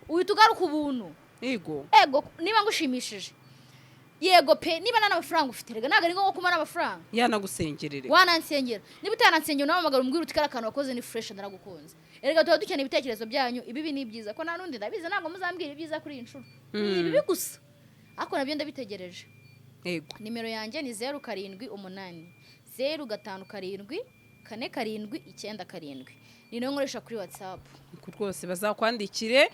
uhita ugaruka ubuntu. Yego. Ego, niba ngushimishije, yego pe. Niba nta n'amafaranga ufite, rega ntabwo ari ngombwa kumara amafaranga. Yanagusengerere. Wanansengera. Niba utanansengera, unahamagara umbwira uti: "Kariya kantu wakoze ni fresh, ndaragukunze." Erega tuba dukeneye ibitekerezo byanyu, ibibi ni byiza, ko nta n'undi ndabizi. Ntabwo muzambwira ibyiza kuri iyi nshuro, ni ibibi gusa, ariko nabyo ndabitegereje. Nimero yanjye ni 0780574797, ni nayo nkoresha kuri WhatsApp. Nuko rwose bazakwandikire,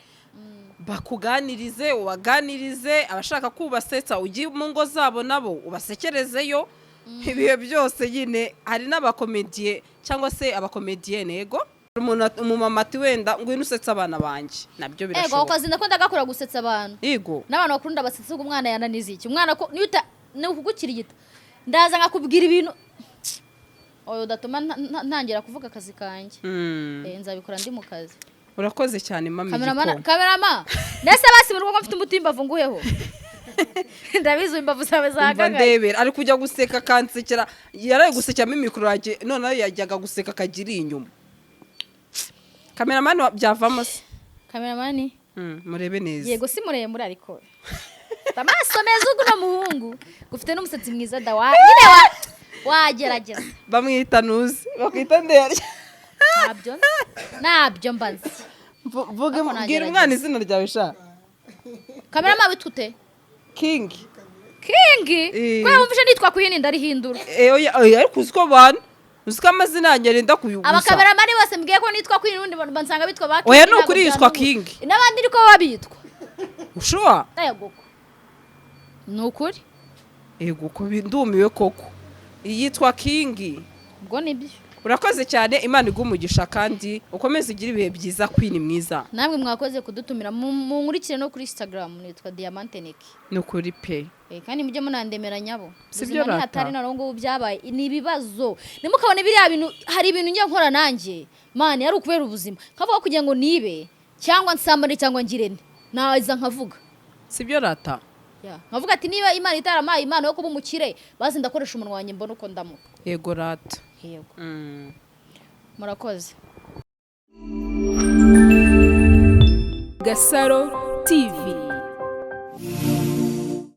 bakuganirize, ubaganirize. Abashaka kubasetsa, ujye mu ngo zabo nabo ubasekerezeyo ibihe byose nyine. Hari n'abakomediye cyangwa se abakomediyene. Yego, umuntu umumama ati: "Wenda ngwino usetse abana banjye." Nabyo Ego, ako birashoboka. kazi ndakunda gakora, gusetsa abantu. N'abantu bakuru ndabasetsa. Ubwo umwana yananiza iki? Umwana ko niyo uta ni ukugukirigita, ndaza nkakubwira ibintu oyo udatuma ntangira kuvuga akazi kanjye. Nzabikora ndi mu kazi. Urakoze cyane, mama. Kameramana. Igikoma. Kamerama, ndetse basi mu rugo ko mfite umuti w'imbavu nguheho, ndabizi imbavu zawe Umva, zagagaye. ndebera ari kujya guseka akansekera. Yaraye gusekamo imikoro yanjye, noneho yajyaga guseka akagira inyuma. Kameramani, byavamo se? Kameramani. Murebe neza. Yego, si muremure ariko amaso meza. Uno muhungu ufite n'umusatsi mwiza da, wa nyine wagerageza. Bamwita nuzi, bakwita ndende. Ntabyo nzi, ntabyo mba nzi. Vuga. Ariko Bwira nagerageza. umwana izina ryawe sha. Kamerama, witwa ute? King. King? Eh. Kubera wumvise nitwa Queen, ndarihindura. Oya, oya, ariko uzi ko abantu, uzi ko amazina yanjye arenda kuyugusa. Abakameramani bose mbwiye ko nitwa Queen, ubundi bansanga bitwa ba King. Oya, ni Ntabwo ukuri yitwa byantungura. King. N'abandi niko baba bitwa. Ushuwa? Yego, ni ukuri. Yego, ko ndumiwe koko, yitwa King. Ubwo nibyo. Urakoze cyane, Imana iguhe umugisha kandi ukomeze ugire ibihe byiza, Queen mwiza. Namwe mwakoze kudutumira. Munkurikire no kuri Instagram, nitwa Diamante Niki. Ni ukuri pe. Kandi mujye munandemera nyabo. Si Ubuzima byo ni rata? hatari. Noneho ngubu byabaye ni ibibazo, ntimukabone biriya bintu. Hari ibintu njya nkora nanjye man, ari ukubera ubuzima, nkavuga kugira ngo nibe cyangwa nsambane cyangwa ngirente, naza nkavuga. Si byo rata? Ya, nkavuga ati niba Imana itarampaye impano yo kuba umukire, bazi ndakoresha umunwa wanjye mbone uko ndamuka. Yego rata. Yego. Murakoze. Gasaro TV.